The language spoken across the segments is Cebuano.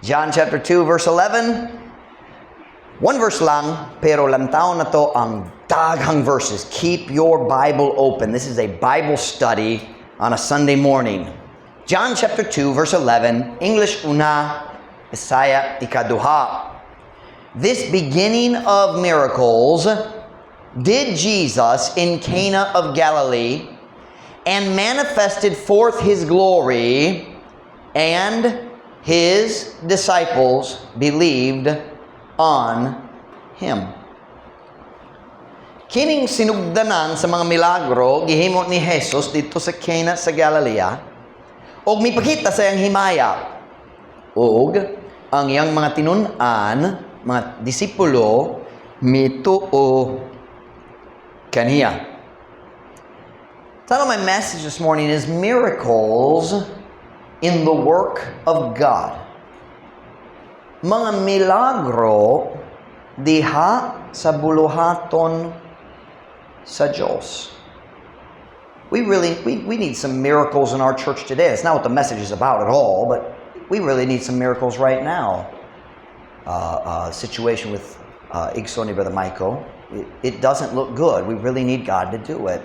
John chapter 2 verse 11. One verse lang, pero lantaw nato ang daghang verses. Keep your Bible open. This is a Bible study on a Sunday morning. John chapter 2 verse 11, English una, Bisaya ikaduha. "This beginning of miracles did Jesus in Cana of Galilee and manifested forth his glory, and his disciples believed on him." Kining sinugdanan sa mga milagro gihimo ni Jesus didto sa Cana sa Galilea ug mipakita sa iyang himaya ug ang iyang mga tinun-an, mga disipulo, mituo kaniya. Title of my message this morning is "Miracles in the Work of God." Mga milagro diha sa buluhaton sa Diyos. We really we need some miracles in our church today. It's not what the message is about at all, but we really need some miracles right now. Situation with igsoon ni Brother Michael, it doesn't look good. We really need God to do it.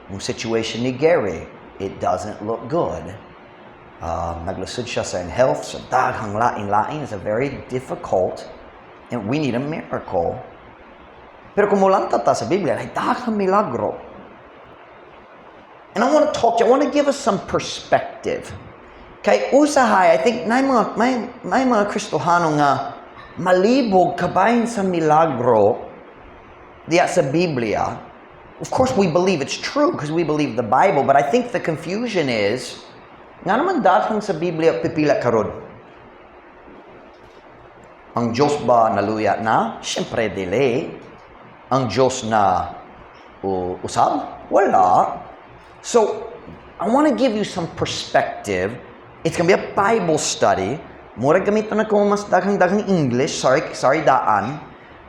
Yung situation ni Gary, it doesn't look good. Naglusod siya sa health, sa daghang lain-lain. It's a very difficult, and we need a miracle. Pero kung mulantaw ta sa Biblia, ay daghang milagro. And I want to talk to you, I want to give us some perspective. Kay usahay, I think, may mga Kristohano nga malibog kabahin sa milagro diya sa Biblia. Of course, we believe it's true because we believe the Bible, but I think the confusion is, nga naman daghang sa Biblia pipila karon? Ang Diyos ba naluya na? Siyempre, dili. Ang Diyos na usab? Wala. So, I want to give you some perspective. It's gonna be a Bible study. Mura gamit na ko mas daghang-daghang English. Sorry, sorry daan.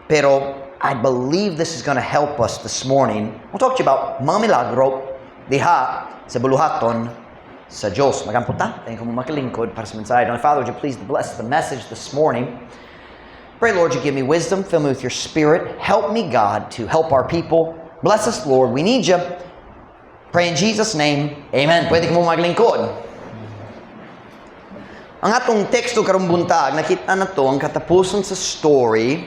Pero I believe this is gonna help us this morning. We'll talk to you about mga milagro diha sa buluhaton sa Diyos. Magampo ta. Thank you makalingkod para sa mensahe. Heavenly Father, would you please bless the message this morning? Pray, Lord, you give me wisdom, fill me with your Spirit. Help me, God, to help our people. Bless us, Lord. We need you. Pray in Jesus' name. Amen. Pwede kamo maglingkod. Ang atong teksto karong buntag, nakita nato ang katapusan sa story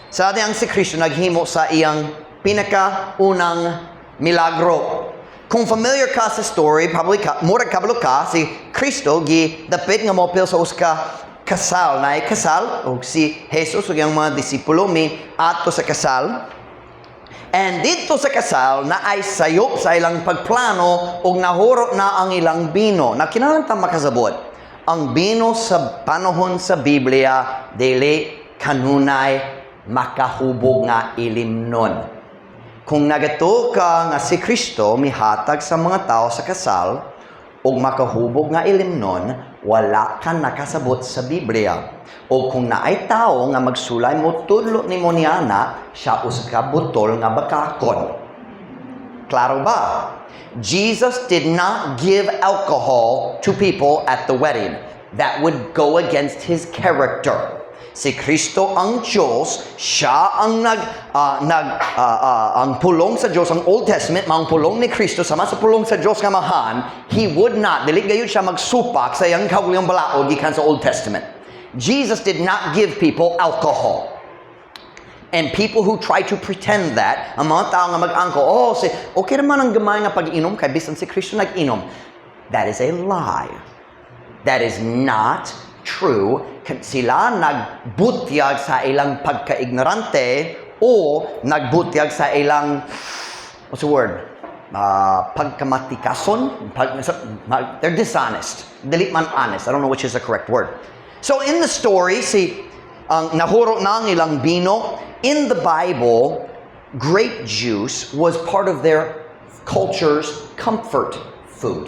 sa ang si Kristo naghimo sa iyang pinakaunang milagro. Kung familiar ka sa story, probably ka, murag kabalo ka, si Kristo gi dapit nga moapil sa usa ka kasal. Naay kasal, og si Jesus ug ang mga disipulo mi ato sa kasal. And didto sa kasal naay sayop sa ilang pagplano ug nahuro na ang ilang bino. Na kinahanglan ta makasabot. Ang bino sa panahon sa Biblia dili kanunay makahubog nga ilimnon. Kung nagatuo ka nga si Kristo mihatag sa mga tao sa kasal ug makahubog nga ilimnon, wala ka nakasabot sa Biblia. O kung naay tao nga magsulay mo tudlo nimo niana, siya usa ka butol nga bakakon. Klaro ba? Jesus did not give alcohol to people at the wedding. That would go against his character. Si Kristo ang Diyos, siya ang nag nag ang pulong sa Diyos, ang Old Testament, maong pulong ni Kristo sama sa pulong sa Diyos nga Amahan. He would not, dili gayud siya magsupak sa iyang kaugalingong balaod gikan sa Old Testament. Jesus did not give people alcohol. And people who try to pretend that, ang mga tao nga mag-angko, "Oh, si, okay naman ang gamay nga pag-inom, kay bisan si Kristo nag-inom." That is a lie. That is not true. Sila nagbutyag sa ilang pagka-ignorante o nagbutyag sa ilang, what's the word? Pagkamatikason? They're dishonest. Dili man honest. I don't know which is the correct word. So in the story, si ang nahuro na ang ilang bino. In the Bible, grape juice was part of their culture's comfort food.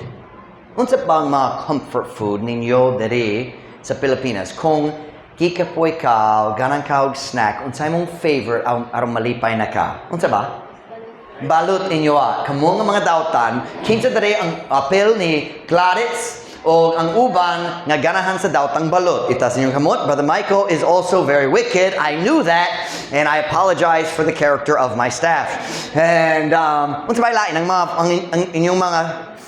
Unsa ba ang mga comfort food ninyo diri sa Pilipinas? Kung gikapoy ka, ganahan ka og snack, unsa imong favorite aron malipay na ka? Unsa ba? Balut inyo ah. Kamo nga mga dautan, kinsa diri ang apel ni Gladys? O ang uban nga ganahan sa dawtang balot. Itaas inyong kamot. Brother Michael is also very wicked. I knew that, and I apologize for the character of my staff. And unsa ba lain ang inyong mga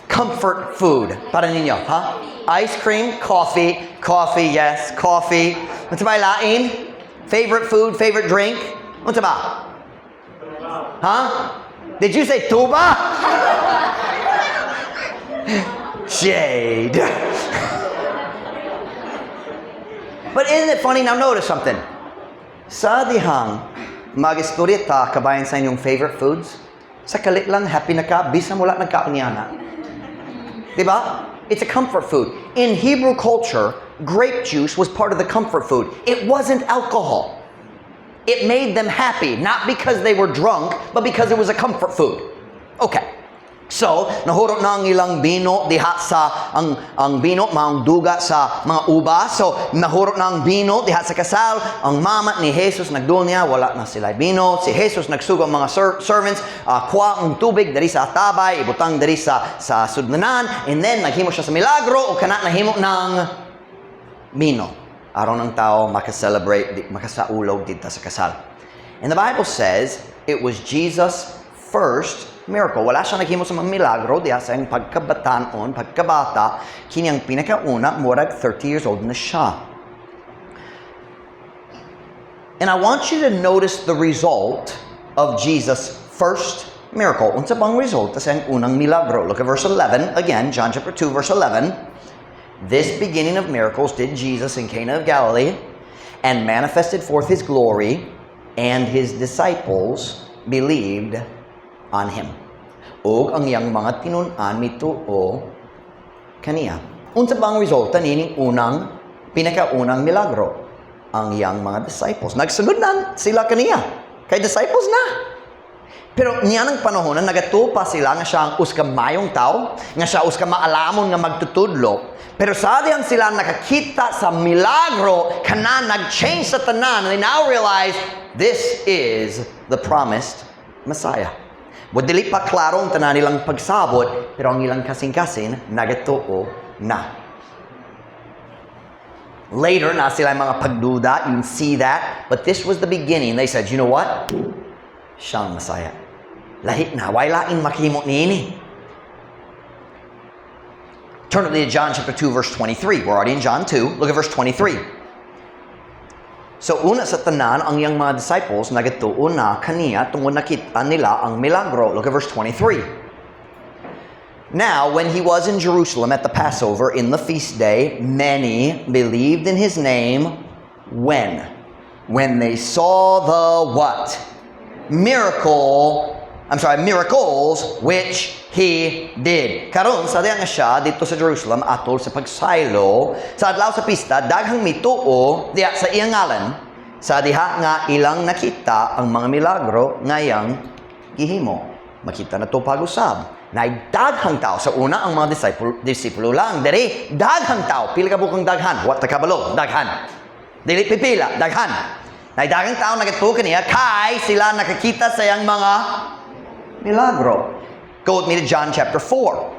comfort food para ninyo, ha? Ice cream, coffee, coffee, yes, coffee. Unsa ba lain? Favorite food, favorite drink? Unsa ba? Huh? Did you say tuba? Jade. But isn't it funny? Now notice something. Sa dihang mag-istorya ta kabahin sa inyong favorite foods, sa kalit lang happy na ka, bisan wala nagkaon niana. Diba? It's a comfort food. In Hebrew culture, grape juice was part of the comfort food. It wasn't alcohol. It made them happy, not because they were drunk, but because it was a comfort food. Okay. So, nahurot na ang ilang bino diha sa ang bino maong duga sa mga uba. So, nahurot na ang bino diha sa kasal. Ang mama ni Jesus nagduol niya, wala na sila bino. Si Jesus nagsugo ang mga servants, kuha ang tubig diri sa atabay, ibutang diri sa sudlanan, and then naghimo siya sa milagro o kana nahimo ng bino aron ang tao maka-celebrate, makasaulog dito sa kasal. And the Bible says it was Jesus' first miracle. Wala siya naghimo sa mga milagro diha sa iyang pagkabataon, pagkabata, kini ang pinakauna, murag 30 years old na siya. And I want you to notice the result of Jesus' first miracle. Unsa bang result sa iyang unang milagro? Look at verse 11 again, John chapter 2 verse 11. "This beginning of miracles did Jesus in Cana of Galilee and manifested forth his glory, and his disciples believed on him." Ug ang iyang mga tinun-an mituo kaniya. Unsa bang resulta nining unang pinakaunang milagro? Ang iyang mga disciples. Nagsunod na sila kaniya. Kay disciples na. Pero niya ng panahon na nagatuo pa sila nga siya ang usa ka mayong tao, nga siya usa ka maalamon nga magtutudlo. Pero sa dihang sila nakakita sa milagro, kana nag-change sa tanan, and they now realize this is the promised Messiah. Wa dili pa klaro ang tanan nilang pagsabot, pero ang ilang kasing-kasing nagatuo na. Later, na sila mga pagduda, you can see that. But this was the beginning. They said, "You know what? Siya ang Messiah. Lahi na, way lain makahimo niini." Turn with me to John chapter 2, verse 23. We're already in John 2. Look at verse 23. So una sa tanan, ang iyang mga disciples nagatuo na kaniya tungod nakita nila ang milagro. Look at verse 23. "Now, when he was in Jerusalem at the Passover in the feast day, many believed in his name when? When they saw the" what? Miracle, I'm sorry, "miracles which he did." Karon sa diha nga siya didto sa Jerusalem atol sa pagsaylo sa adlaw sa pista, daghang mituo diha sa iyang ngalan sa diha nga ilang nakita ang mga milagro nga iyang gihimo. Makita na to pag-usab. Na daghang tao sa una, ang mga disipulo lang diri, daghang tao. Pila ka bukang daghan? Wa ta kabalo, daghan. Dili pipila, daghan. Na daghang tao nagatuo kaniya kay sila nakakita sa iyang mga milagro. Go with me to John chapter 4.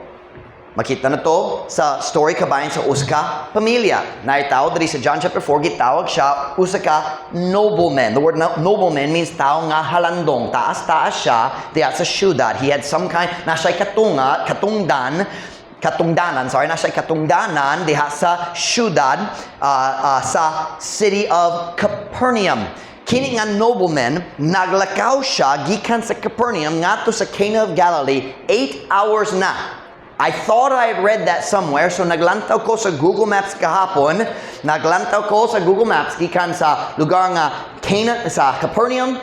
Makita na to sa story kabahin sa usa ka pamilya. Naay tao diri sa John chapter 4, gitawag siya usa ka nobleman. The word nobleman means tao nga halandong. Taas-taas siya diha sa syudad. He had some kind, na siya'y katungdanan, sorry, na siya'y katungdanan diha sa syudad, sa city of Capernaum. Kini nga nobleman, naglakaw siya gikan sa Capernaum ngadto sa Cana of Galilee, 8 hours na. I thought I had read that somewhere, so naglantaw ko sa Google Maps kahapon. Naglantaw ko sa Google Maps gikan sa lugar nga Cana sa Capernaum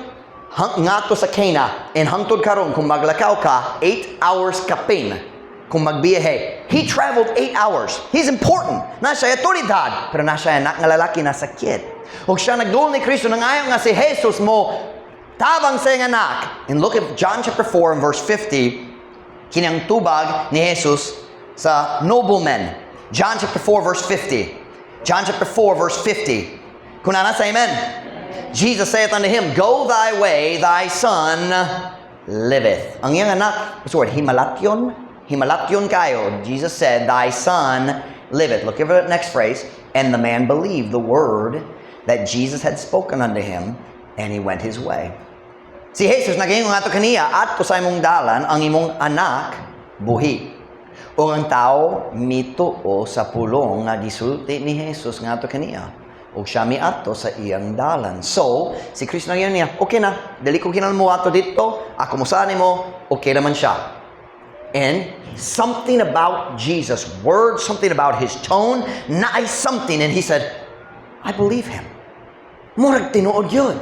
ngadto sa Cana. And hangtod karon kung maglakaw ka, 8 hours kapin kung magbiyahe. He traveled 8 hours. He's important. Na siya otoridad, pero na siya anak nga lalaki na sakit. Ug siya nagduol ni Kristo nangayo nga si Jesus mo tabang sa iyang anak. And look at John chapter 4 and verse 50. Kini ang tubag ni Jesus sa nobleman. John chapter 4 verse 50. John chapter 4 verse 50. Kung naa na, say amen. Jesus saith unto him, "Go thy way, thy son liveth." Ang iyang anak, what's the word? Himalatyon? Himalatyon kayo. Jesus said, "Thy son liveth." Look at the next phrase. "And the man believed the word that Jesus had spoken unto him, and he went his way." Si Jesus nagaingon ngadto kaniya, "Adto sa imong dalan, ang imong anak buhi." Ug ang tao mituo sa pulong nga gisulti ni Jesus ngadto kaniya. Ug siya miadto sa iyang dalan. So, si Kristo nagaingon niya, "Okay na, dili ko kinahanglan moadto didto, ako mosana nimo, okay naman siya." And something about Jesus' words, something about his tone, naay something. And he said, "I believe him. Murag tinuod gyud."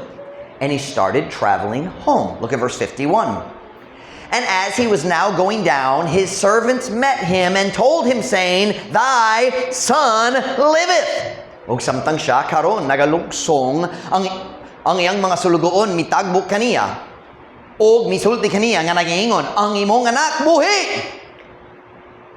And he started traveling home. Look at verse 51. "And as he was now going down, his servants met him and told him, saying, 'Thy son liveth.'" Ug samtang siya karon nagalugsong, ang iyang mga sulugoon mitagbo kaniya ug misulti kaniya nga nagaingon, "Ang imong anak buhi."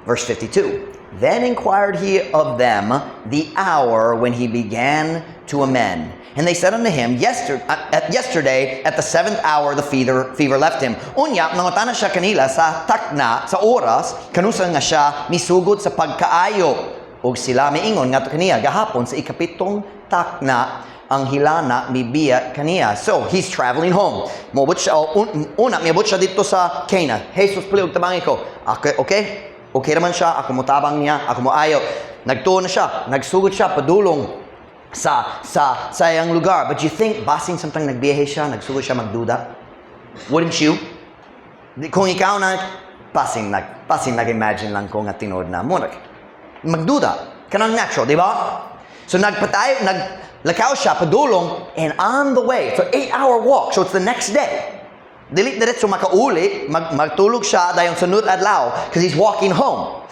Verse 52. "Then inquired he of them the hour when he began to amend. And they said unto him, 'Yesterday at the seventh hour the fever left him.'" Unya, nangutana siya kanila sa takna, sa oras, kanusa nga siya misugod sa pagkaayo. Ug sila miingon ngadto kaniya, "Gahapon sa ikapitong takna ang hilana mibiya kaniya." So, he's traveling home. Moabot siya, oh, una, miabot siya didto sa Cana. "Jesus, palihog tabangi ko." Okay? Okay naman siya, ako motabang niya, ako moayo. Nagtuo na siya, nagsugod siya, padulong sa iyang lugar. But you think, basin samtang nagbiyahe siya, nagsugod siya magduda? Wouldn't you? Kung ikaw na, basin nag-imagine lang ko nga tinuod na mo, magduda. Kanang natural, di ba? So nagpatay, naglakaw siya padulong, and on the way, it's an 8-hour walk, so it's the next day. Dili diretso makauli, magtulog siya dayon sunod adlaw because he's walking home.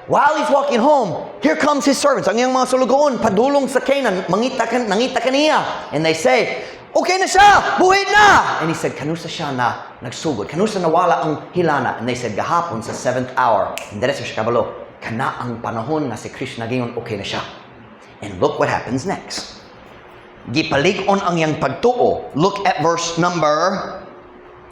While he's walking home, here comes his servants. Ang iyang mga sulugoon, padulong sa Canaan, nangita kaniya. And they say, "Okay na siya, buhi na!" And he said, "Kanusa siya na nagsugod? Kanusa nawala ang hilana?" And they said, "Gahapon sa seventh hour." And diretso siya kabalo, kana ang panahon nga si Kristo nagingon, okay na siya. And look what happens next. Gipalig-on ang iyang pagtuo. Look at verse number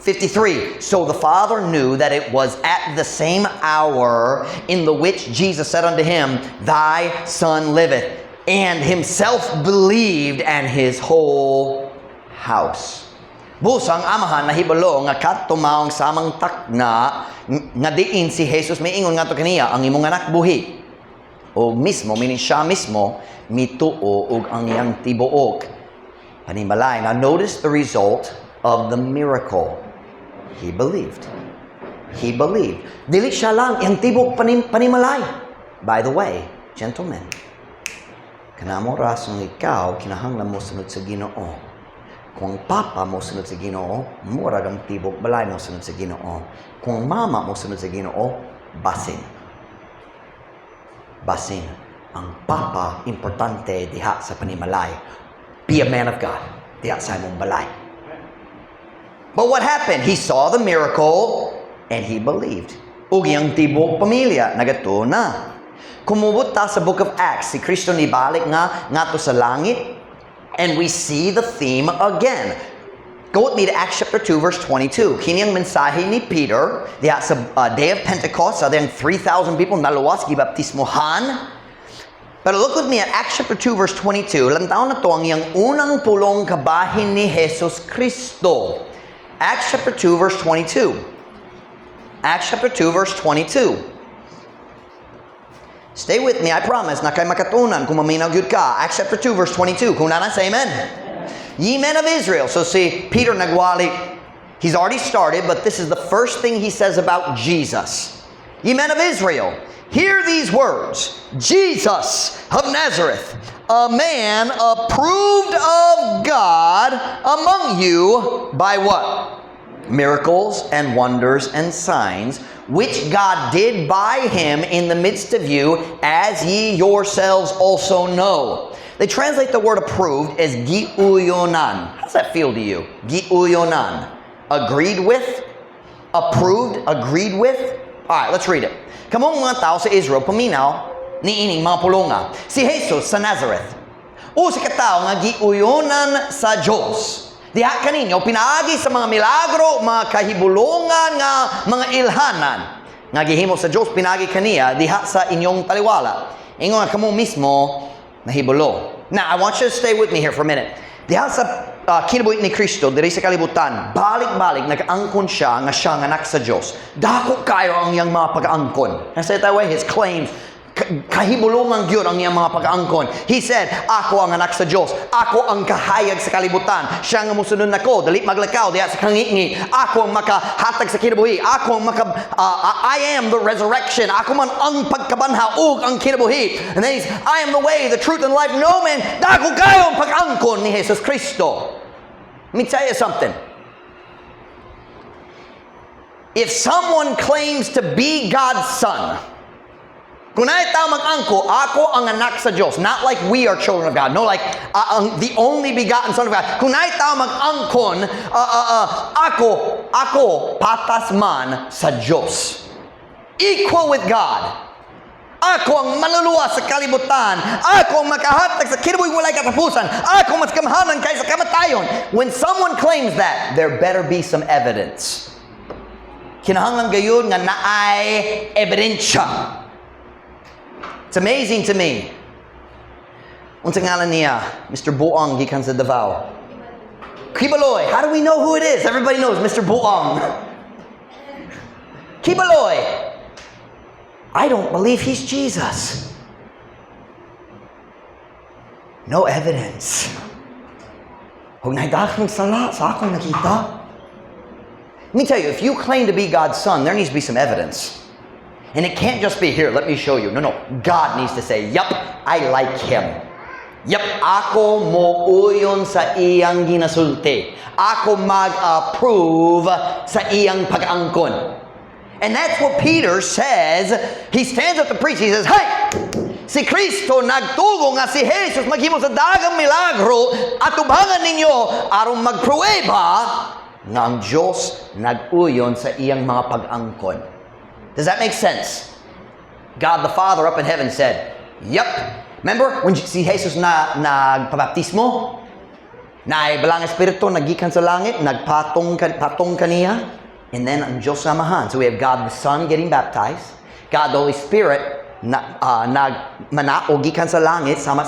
53. "So the father knew that it was at the same hour in the which Jesus said unto him, 'Thy son liveth.' And himself believed, and his whole house." Busa ang amahan nahibalo nga kadto maong samang takna nga diin si Jesus miingon ngadto kaniya, "Ang imong anak buhi." O mismo, meaning siya mismo, mituo og ang iyang tibuok panimalay. Now notice the result of the miracle. He believed. He believed. Dili siya lang, iyang tibok panimalay. By the way, gentlemen, kanamo rason ikaw kinahanglan mo sunod sa Ginoo. Kung ang papa mo sunod sa Ginoo, murag ang tibok balay mo sunod sa Ginoo. Kung ang mama mo sunod sa Ginoo, basin. Basin. Ang papa importante diha sa panimalay. Be a man of God diha sa imong balay. But what happened? He saw the miracle and he believed. Ug iyang tibok pamilya nagatuo na. Kung mobot ta sa Book of Acts, si Kristo nibalik nga ngadto sa langit, and we see the theme again. Go with me to Acts chapter 2 verse 22. Kini ang mensahe ni Peter diha sa day of Pentecost, sa diyang 3,000 people naluwas, gibaptismohan. Pero look with me at Acts chapter 2 verse 22. Lantaw nato ang iyang unang pulong kabahin ni Jesus Kristo. Acts chapter 2 verse 22. Acts chapter 2 verse 22. Stay with me, I promise, naa kay makatunan kung maminaw gyud ka. Acts chapter 2 verse 22. Kung naa na, say amen. "Ye men of Israel." So see, Peter nagwali. He's already started, but this is the first thing he says about Jesus. "Ye men of Israel, hear these words. Jesus of Nazareth, a man approved of God among you by" what? "Miracles and wonders and signs, which God did by him in the midst of you, as ye yourselves also know." They translate the word "approved" as "giuyonan." How does that feel to you? Giuyonan. Agreed with? Approved? Agreed with? All right, let's read it. "Kamong mga tao sa Israel, paminaw niining mga pulonga. Si Jesus sa Nazareth, usa ka tawo nga giuyonan sa Diyos diha kaninyo pinaagi sa mga milagro, mga kahibulongan nga mga ilhanan nga gihimo sa Dios pinaagi kaniya diha sa inyong taliwala. Ingon nga kamo mismo nahibalo. Now, I want you to stay with me here for a minute. Diha sa kinabuhi ni Kristo diri sa kalibutan, balik-balik nag-angkon siya nga siya ang anak sa Dios. Dako kayo ang iyang mga pag-angkon. I say it that way, his claims, kahibulungan gyud ang iyang mga pag-angkon. He said, "Ako ang anak sa Dios. Ako ang kahayag sa kalibutan. Siya nga musunod nako, dili maglakaw diha sa kangitngit. Ako ang makahatag sa kinabuhi. Ako ang maka I am the resurrection. Ako man ang pagkabanhaw ug ang kinabuhi." And then he's, "I am the way, the truth, and life. No man," dako kayo ang pag-angkon ni Jesus Kristo. Let me tell you something. If someone claims to be God's son, kung naay tao mag-angko, "Ako ang anak sa Diyos." Not like we are children of God. No, like ang the only begotten Son of God. Kung naay tao mag-angkon, "Ako, patas man sa Diyos. Equal with God. Ako ang maluluwas sa kalibutan. Ako ang makahatag sa kinabuhing walay katapusan. Ako mas gamhanan kaysa kamatayon." When someone claims that, there better be some evidence. Kinahanglan gayud nga naay ebidensya. It's amazing to me. Unsa ngalan niya? Mr. Buang gikan sa Davao. Quiboloy. How do we know who it is? Everybody knows Mr. Buang. Quiboloy. "I don't believe he's Jesus." No evidence. Ug naay daghang sala sa akong nakita. Let me tell you, if you claim to be God's son, there needs to be some evidence. And it can't just be, "Here, let me show you." No. God needs to say, "Yup, I like him. Yup, ako mo uyon sa iyang ginasulti. Ako mag-approve sa iyang pag-angkon." And that's what Peter says. He stands up to preach. He says, "Hey, si Kristo nagtugo nga si Jesus maghimo sa daghang milagro atubangan ninyo aron magpruweba nga ang Diyos nag-uyon sa iyang mga pag-angkon." Does that make sense? God the Father up in heaven said, "Yup." Remember when si Jesus na nagpabaptismo? Naay Balaang Espiritu nagikan sa langit, nagpatong patong kaniya, and then ang Diyos Amahan. So we have God the Son getting baptized, God the Holy Spirit na, nagmanaog gikan sa langit sama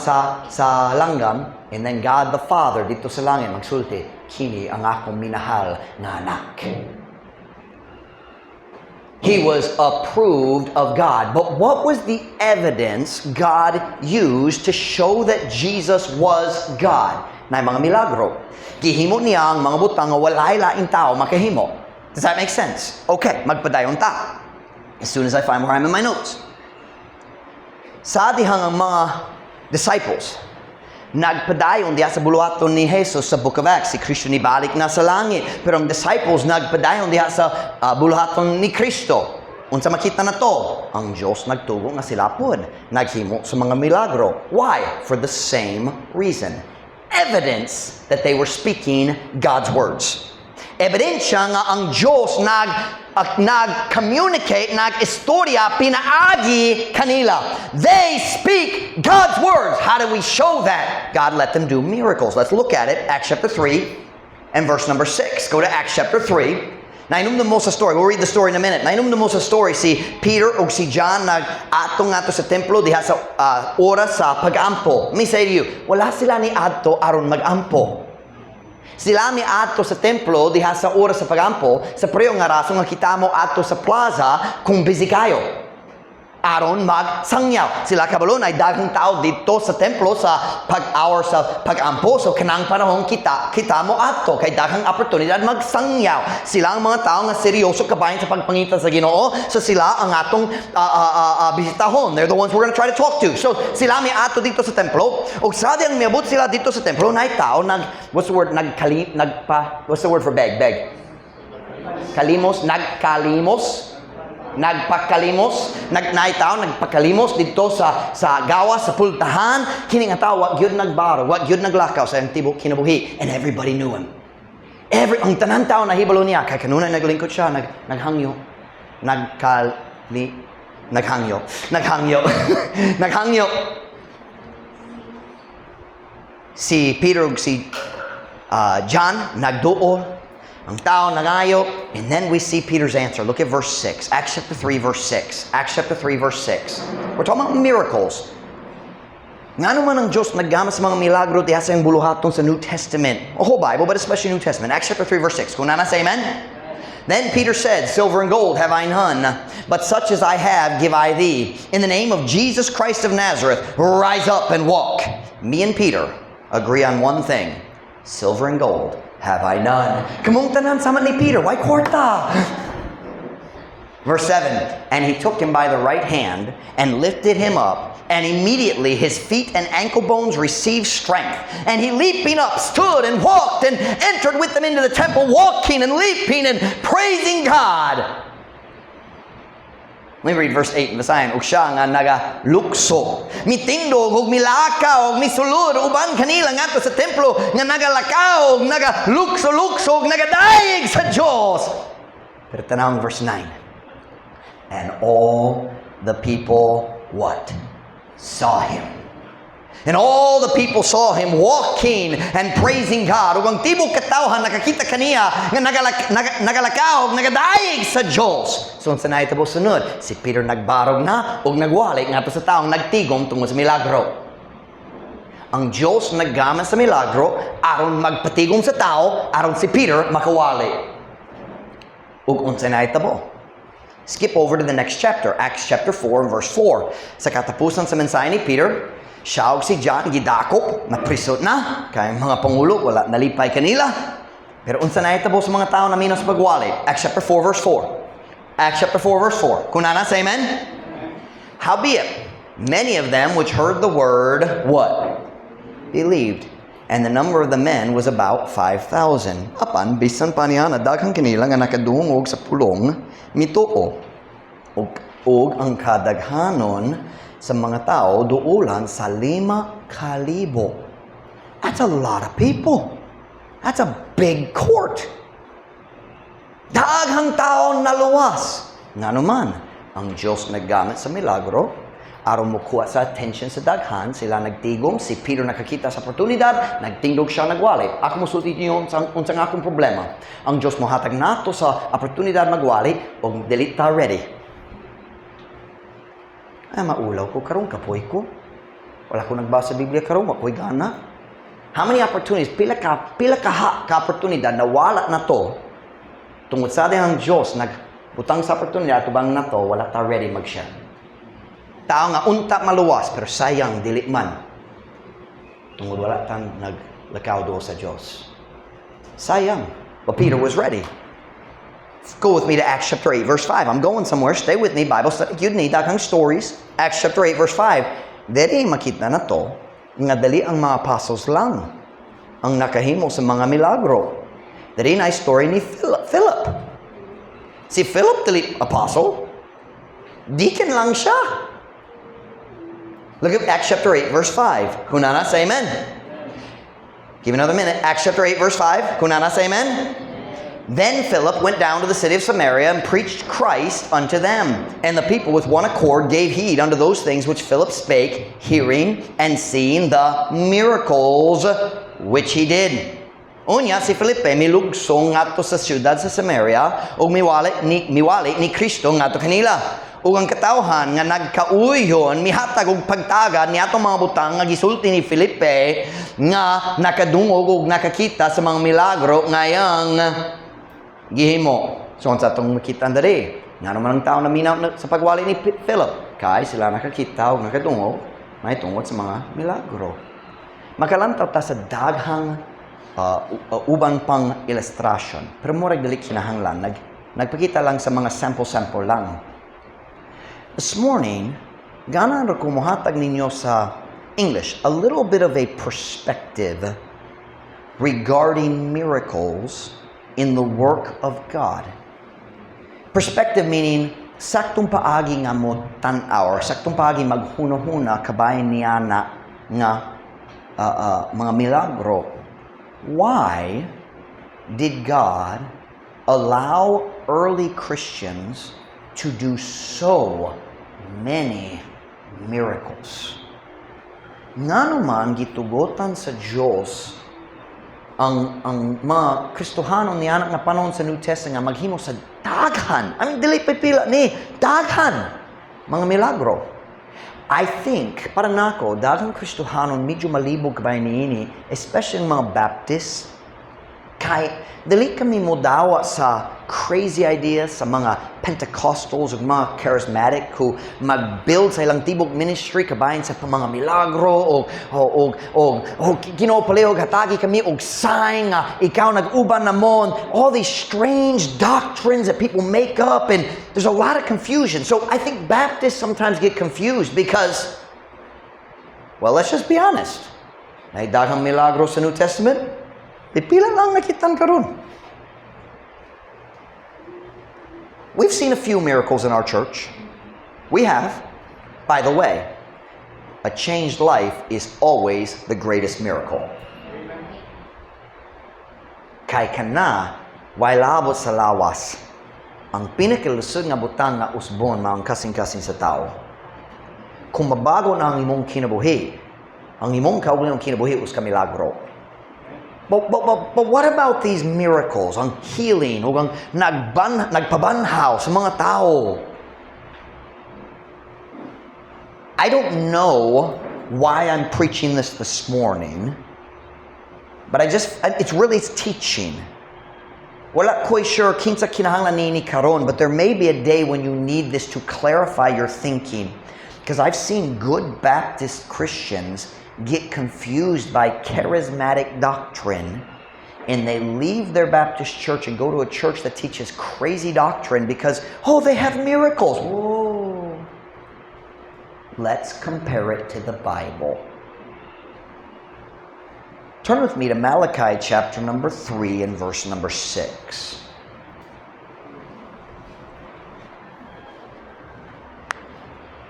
sa langgam, and then God the Father didto sa langit magsulti, "Kini ang akong minahal nga anak." He was approved of God. But what was the evidence God used to show that Jesus was God? Naay mga milagro. Gihimo niya ang mga butang nga walay laing tao makahimo. Does that make sense? Okay, magpadayon ta. As soon as I find where I'm in my notes. Sa dihang ang mga disciples nagpadayon diha sa buluhaton ni Jesus sa Book of Acts. Si Kristo nibalik na sa langit. Pero ang disciples nagpadayon diha sa buluhaton ni Kristo. Unsa makita nato? Ang Diyos nagtugo nga sila pod naghimo sa mga milagro. Why? For the same reason. Evidence that they were speaking God's words. Ebidensya nga ang Diyos nag-communicate, nag-istorya, pinaagi kanila. They speak God's words. How do we show that? God let them do miracles. Let's look at it. Acts chapter 3 and verse number 6. Go to Acts chapter 3. Nahinumdum mo sa story. We'll read the story in a minute. Nahinumdum mo sa story, si Peter ug si John nag-adto ngadto sa templo diha sa oras sa pag-ampo. Let me say to you, wala sila ni adto aron mag-ampo. Sila mi adto sa templo diha sa oras sa pagampo sa pareho nga rason nga kita mo adto sa plaza kung busy kayo, aron magsangyaw. Sila kabalo naay daghang tao didto sa templo sa pag-hour sa pag-ampo. So kanang panahon kita mo adto kay daghang oportunidad magsangyaw. Sila ang mga tao nga seryoso kabahin sa pagpangita sa Ginoo. So sila ang atong bisitahon. They're the ones we're gonna try to talk to. So sila mi adto didto sa templo. Ug sa dihang miabot sila didto sa templo, naay tao nag, what's the word, nagkali nagpa what's the word for beg? Beg. Kalimos, nagkalimos, nagpakalimos, naay tao nagpakalimos didto sa gawas sa pultahan. Kini nga tao wa gyud nagbaro, wa gyud naglakaw sa iyang tibok kinabuhi, and everybody knew him. Every ang tanan tao nahibalo niya kay kanunay naglingkod siya, naghangyo, nagkali naghangyo, naghangyo, naghangyo. Si Peter ug si John nagduol, ang tao nangayo, and then we see Peter's answer. Look at verse 6. Acts chapter 3, verse 6. Acts chapter 3, verse 6. We're talking about miracles. Ngano man ang Diyos naggamit sa mga milagro diha sa iyang buluhaton sa New Testament? The whole Bible, but especially New Testament. Acts chapter 3, verse 6. Kung naa na, say amen. Then Peter said, "Silver and gold have I none, but such as I have give I thee. In the name of Jesus Christ of Nazareth, rise up and walk." Me and Peter agree on one thing: silver and gold have I none. Kamong tanan sama ni Peter, way kwarta? Verse 7: And he took him by the right hand and lifted him up, and immediately his feet and ankle bones received strength. And he, leaping up, stood and walked and entered with them into the temple, walking and leaping and praising God. Let me read verse 8 in Visayan. Ug siya nga nagalukso, mitindog ug milakaw ug misulod uban kanila ngadto sa templo nga nagalakaw ug nagalukso-lukso ug nagadayeg sa Dios. Pero tan-awang verse 9. And all the people what? Saw him. And all the people saw him walking and praising God. Ug ang tibok katawhan nakakita kaniya nga nagalakaw ug nagadayeg sa Dios. So unsa nahitabo sunod? Si Peter nagbarog na ug nagwali ngadto sa taong nagtigom tungod sa milagro. Ang Dios naggamit sa milagro aron magpatigom sa tao, aron si Peter makawali. Ug unsa nahitabo? Skip over to the next chapter, Acts chapter 4 and verse 4. Sa katapusan sa mensahe ni Peter, siya ug si John gidakop, napriso na, kay mga pangulo wala nalipay kanila. Pero unsa nahitabo sa mga tao naminaw sa pagwali? Acts chapter 4 verse 4. Acts chapter 4 verse 4. Kung naa na, say amen. Howbeit, many of them which heard the word, what? Believed. And the number of the men was about 5,000. Apan, bisan pa niana, daghan kanila nga nakadungog sa pulong, mituo. Ug ang kadaghanon sa mga tao duulan sa 5,000. That's a lot of people. That's a big court. Daghang tao naluwas. Ngano man, ang Diyos naggamit sa milagro aron mokuha sa attention sa daghan, sila nagtigom, si Peter nakakita sa oportunidad, nagtindog siya, nagwali. Ako mosulti niyo unsa nga akong problema. Ang Diyos mohatag nato sa oportunidad magwali og dili ta ready. Ay, maulaw ko karon, kapoy ko. Wala ko nagbasa sa Biblia karon, wa ko'y gana. How many opportunities, pila ka oportunidad na wala na to tungod sa ang Diyos nagbutang sa oportunidad tubang na to, wala ta ready mag-share. Tao nga unta maluwas, pero sayang dili man. Tungod wala tan naglakaw do sa Diyos. Sayang. But Peter was ready. Go with me to Acts chapter 8, verse 5. I'm going somewhere. Stay with me. Bible study. You need daghang stories. Acts chapter 8, verse 5. Diri makita na to nga dili ang mga apostles lang ang nakahimo sa mga milagro. Diri na story ni Philip. Philip. Si Philip dili apostle. Deacon lang siya. Look at Acts chapter 8, verse 5. Kung naa na, say amen. Give another minute. Acts chapter 8, verse 5. Kung naa na, say amen. Then Philip went down to the city of Samaria and preached Christ unto them. And the people with one accord gave heed unto those things which Philip spake, hearing and seeing the miracles which he did. Unya si Felipe milugsong ngadto sa siyudad sa Samaria ug miwali ni Kristo ngadto kanila. Ug ang katawhan nga nagkauyon mihatag og pagtagad niadtong mga butang nga gisulti ni Felipe nga nakadungog ug nakakita sa mga milagro nga iyang gihimo. So unsa atong makita diri? Ngano man ang tao naminaw na sa pagwali ni Philip? Kay sila nakakita ug nakadungog mahitungod sa mga milagro. Makalantaw ta sa daghang uban pang illustration. Pero murag dili kinahanglan, nagpakita lang sa mga sample-sample lang. This morning, gana ra ko mohatag ninyo sa English a little bit of a perspective regarding miracles in the work of God. Perspective meaning saktong paagi nga mo tan-aw or saktong paagi maghuna-huna kabahin niya na nga mga milagro. Why did God allow early Christians to do so many miracles? Ngano man gitugotan sa Diyos ang mga Kristohano niana nga panahon sa New Testament nga maghimo sa daghan. I mean, dili pa pila ni daghan mga milagro. I think, para nako, daghang Kristohanon medyo malibog kabay niini, especially ang mga Baptists, kay dili kami modawa sa crazy ideas sa mga Pentecostals ug mga charismatic who mag-build sa ilang tibok ministry kabahin sa mga milagro o Ginoo, palihog hatagi kami og sign nga ikaw nag-uban namo, all these strange doctrines that people make up, and there's a lot of confusion. So I think Baptists sometimes get confused because, well, let's just be honest, naay daghang milagro sa New Testament. Pipila lang nakitan karon. We've seen a few miracles in our church. We have. By the way, a changed life is always the greatest miracle. Kay kana, way labot sa lawas. Ang pinakalusog nga butang nga usbon mao ang kasing-kasing sa tao. Kung mabago na ang imong kinabuhi, ang imong kaugalingong kinabuhi usa ka milagro. But what about these miracles, ang healing, o ang nagpabanhaw sa mga tao? I don't know why I'm preaching this morning, but it's teaching. Wala ko'y sure kinsa kinahanglan nini karon, but there may be a day when you need this to clarify your thinking. Because I've seen good Baptist Christians get confused by charismatic doctrine, and they leave their Baptist church and go to a church that teaches crazy doctrine because, oh, they have miracles. Whoa. Let's compare it to the Bible. Turn with me to Malachi chapter number 3 and verse number 6.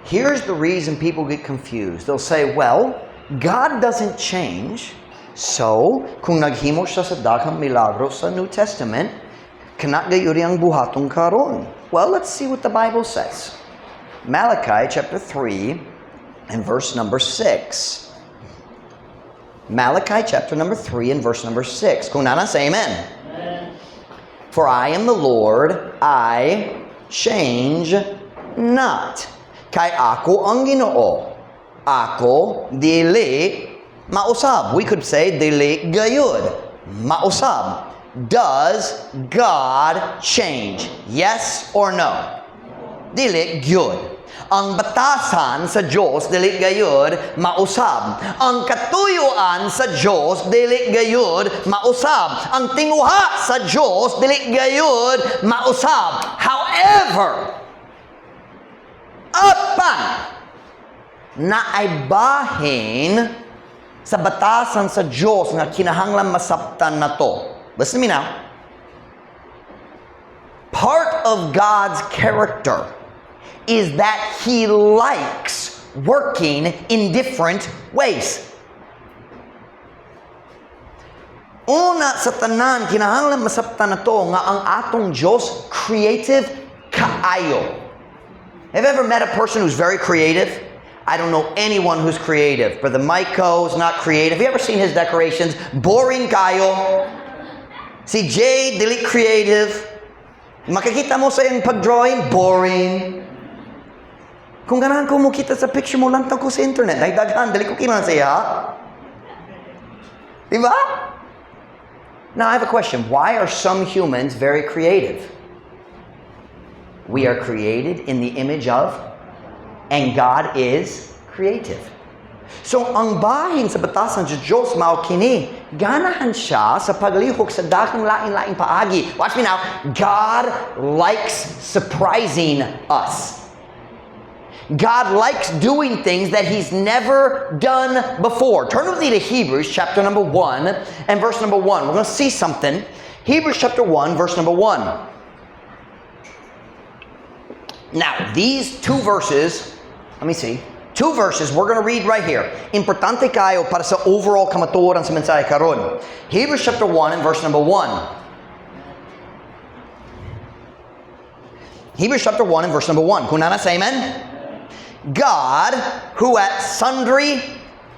Here's the reason people get confused. They'll say, "Well, God doesn't change, so kung naghimo siya sa daghang milagro sa New Testament, kana gayud ang buhaton karon." Well, let's see what the Bible says. Malachi chapter 3 and verse number 6. Malachi chapter number 3 and verse number 6. Kung naa na, say amen. Amen. For I am the Lord, I change not. Kay ako ang Ginoo, ako dili mausab. We could say dili gayud mausab. Does God change? Yes or no? Dili gyud. Ang batasan sa Diyos dili gayud mausab. Ang katuyuan sa Diyos dili gayud mausab. Ang tinguha sa Diyos dili gayud mausab. However, apan naay bahin sa batasan sa Diyos nga kinahanglan masabtan nato. Listen to me now. Part of God's character is that He likes working in different ways. Una sa tanan, kinahanglan masabtan nato nga ang atong Diyos creative kaayo. Have you ever met a person who's very creative? I don't know anyone who's creative. Brother Maiko is not creative. Have you ever seen his decorations? Boring kaayo. Si Jay, dili creative. Makikita mo sa iyang pag-drawing, boring. Kung ganahan ko mo kita sa picture mo, lantaw ko sa internet. Ay daghan, dili ko kinahanglan sa iya. Diba? Now I have a question. Why are some humans very creative? We are created in the image of, and God is creative. So, ang bahin sa batasan sa Diyos mao kini, ganahan siya sa paglihok sa daghang lain-laing paagi. Watch me now. God likes surprising us. God likes doing things that He's never done before. Turn with me to Hebrews chapter number 1 and verse number 1. We're going to see something. Hebrews chapter 1, verse number 1. Now, these two verses, let me see. Two verses we're going to read right here. Importante kaayo para sa overall kamatuoran sa mensahe karon. Hebrews chapter 1 and verse number 1. Hebrews chapter 1 and verse number 1. Kung naa na, say amen. God, who at sundry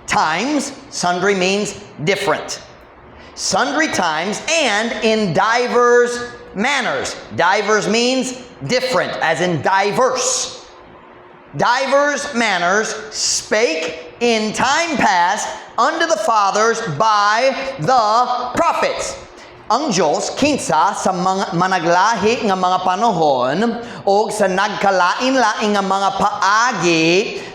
times, sundry means different, sundry times and in divers manners. Divers means different, as in diverse. Divers manners spake in time past unto the fathers by the prophets. Ang Diyos kinsa sa mga managlahi nga mga panahon o sa nagkalain-lain nga mga paagi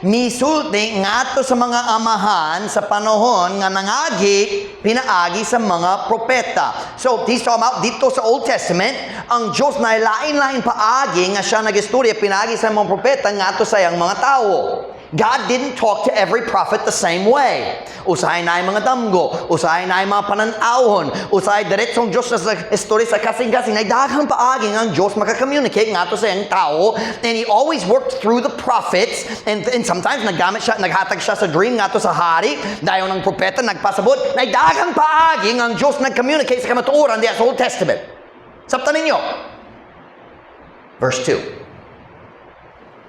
misulti ngadto sa mga amahan sa panahon nga nangagi pinaagi sa mga propeta. So, he's talking about dito sa Old Testament, ang Diyos na lain-lain paagi nga siya nagistorya pinaagi sa mga propeta ngadto sa iyang mga tao. God didn't talk to every prophet the same way. Usahay naay mga damgo, usahay naay mga pananawhon, usahay diretsong Diyos na sa istorya sa kasing-kasing, naay daghang paagi nga ang Diyos makakommunicate ngadto sa iyang tao, and He always worked through the prophets, and sometimes naggamit siya, naghatag siya sa dream ngadto sa hari, dayon ang propeta nagpasabot, naay daghang paagi nga ang Diyos nag-communicate sa kamatuoran diya sa Old Testament. Sabtan ninyo. Verse 2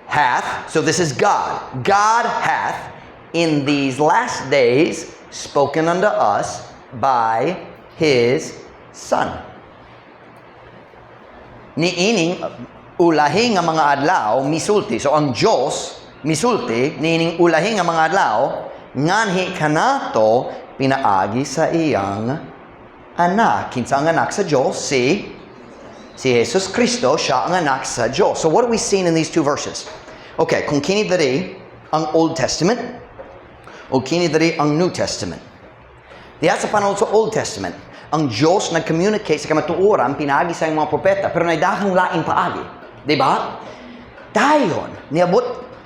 hath, so this is God. God hath in these last days spoken unto us by His Son. Niining ulahi nga mga adlaw misulti. So ang Diyos misulti niining ulahi nga mga adlaw nganhi kanato pinaagi sa iyang anak. Kinsa ang anak sa Diyos? Si Jesus Kristo, siya ang anak sa Diyos. So what are we seeing in these two verses? Okay, kung kini diri ang Old Testament o kini diri ang New Testament. Diya sa panahon sa Old Testament, ang Diyos nag-communicate sa kamatuoran pinaagi sa iyang mga propeta, pero naay daghang laing paagi. Di ba? Dayon, niabot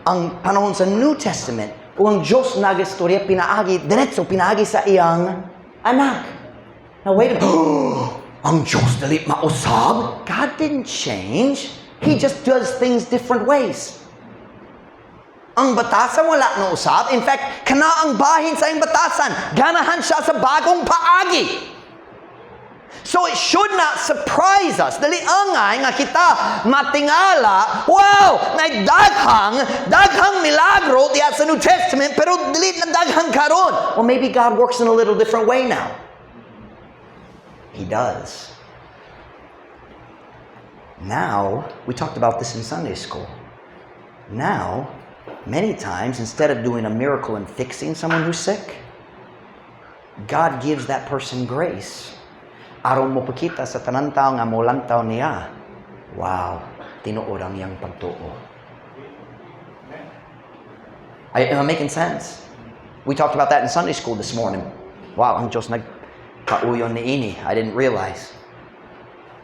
ang panahon sa New Testament, ug ang Diyos nagistorya pinaagi, diretso pinaagi sa iyang anak. Now wait a minute. Ang Diyos dili mausab? God didn't change. He just does things different ways. Ang batasan wala na usab. In fact, kana ang bahin sa iyang batasan. Ganahan siya sa bagong paagi. So it should not surprise us. Dili angay nga kita matingala, wow, na daghang milagro diya sa New Testament, pero dili na daghang karon. Well, maybe God works in a little different way now. He does. Now, we talked about this in Sunday school. Now, many times, instead of doing a miracle and fixing someone who's sick, God gives that person grace. Aron mo pakita sa tanan tao nga molantaw niya. Wow, tinuod ang iyang pagtuo. Am I making sense? We talked about that in Sunday school this morning. Wow, ang Diyos nagpauyon niini. I didn't realize.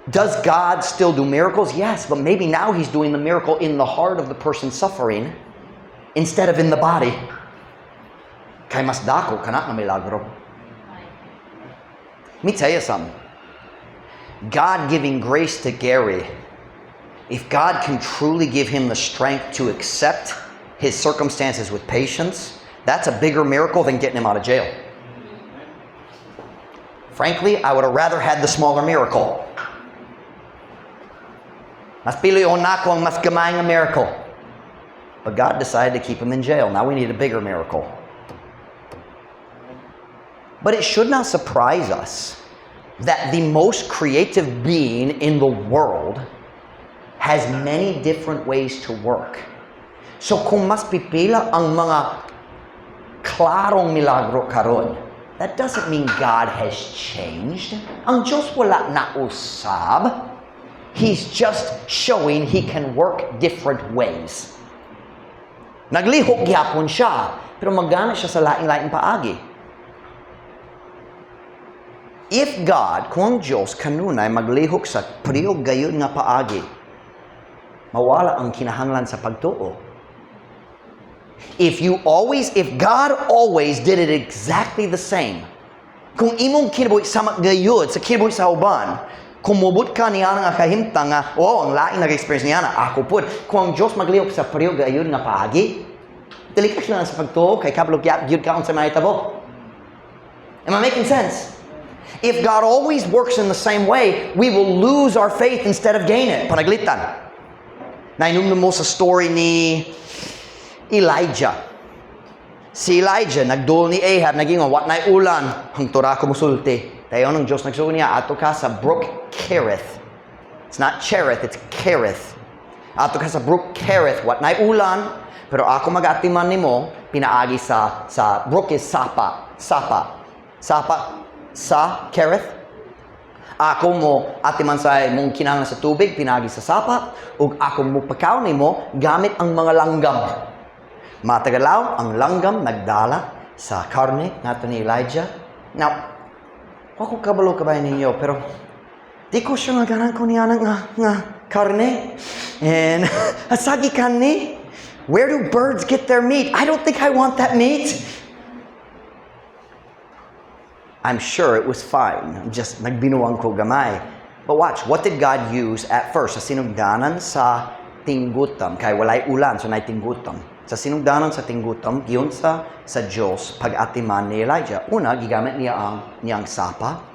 Does God still do miracles? Yes, but maybe now He's doing the miracle in the heart of the person suffering instead of in the body. Kay mas dako kana nga milagro. Let me tell you something. God giving grace to Gary, if God can truly give him the strength to accept his circumstances with patience, that's a bigger miracle than getting him out of jail. Frankly, I would have rather had the smaller miracle. Mas pilion nako ang mas gamay nga miracle. But God decided to keep him in jail. Now we need a bigger miracle. But it should not surprise us that the most creative being in the world has many different ways to work. So kung mas pipila ang mga klarong milagro karon, that doesn't mean God has changed. Ang Diyos wala na usab. He's just showing He can work different ways. Naglihok gyapon siya, pero maggana siya sa laing-laing paagi. If God, kung ang Diyos kanunay maglihok sa pareho gayud nga paagi, mawala ang kinahanglan sa pagtuo. If God always did it exactly the same, kung imong kinabuhi sama gayud sa kinabuhi sa uban, kung mobot ka niya nga kahimtang nga, oh, ang laing nag-experience niya na, ako pud. Kung ang Diyos maglihok sa pareho gayud nga paagi, dili ka kinahanglan sa pagtuo, kay kabalo gyud ka unsa mahitabo. Am I making sense? If God always works in the same way, we will lose our faith instead of gain it. Panaglitan. Nainumdum mo sa story ni Elijah. Si Elijah, nagduol ni Ahab, nag-ingon, "Wa na'y ulan, hangtura ko musulti." Dayon ang Diyos nagsugo niya, "Adto ka sa Brook Kerith." It's not Cherith, it's Kerith. "Adto ka sa Brook Kerith, wa na'y ulan." Pero ako mag-atiman nimo pinaagi sa brook is sapa, sapa. Sapa sa Kerith. Ako mo atiman sa imong kinahanglan sa tubig pinaagi sa sapa ug ako mo pakaw nimo gamit ang mga langgam. Matag adlaw, ang langgam nagdala sa karne ngadto ni Elijah. Now, wa ko kabalo kabay ninyo, pero di ko siya nga ganahan ko niya nga karne. And asa gikan ni? Where do birds get their meat? I don't think I want that meat. I'm sure it was fine. Just nagbinuang ko gamay. But watch, what did God use at first? Sa sinugdanan sa tinggutom, kay walay ulan, so naay tinggutom. Sa sinugdanan sa tinggutom, giunsa sa Diyos pag-atiman ni Elijah. Una, gigamit niya ang niyang sapa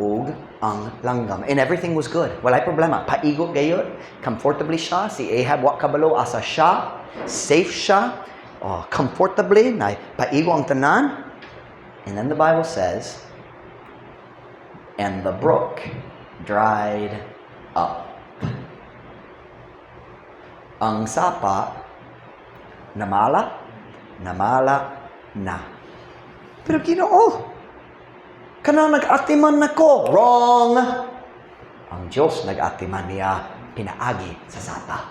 ug ang langgam. And everything was good. Walay problema. Paigo gayud. Comfortably siya. Si Ahab wa kabalo asa siya. Safe siya. Oh, comfortably. Na paigo ang tanan. And then the Bible says, "And the brook dried up." Ang sapa, namala, namala na. Pero Ginoo, kana nag-atiman nako. Wrong! Ang Diyos nag-atiman niya pinaagi sa sapa.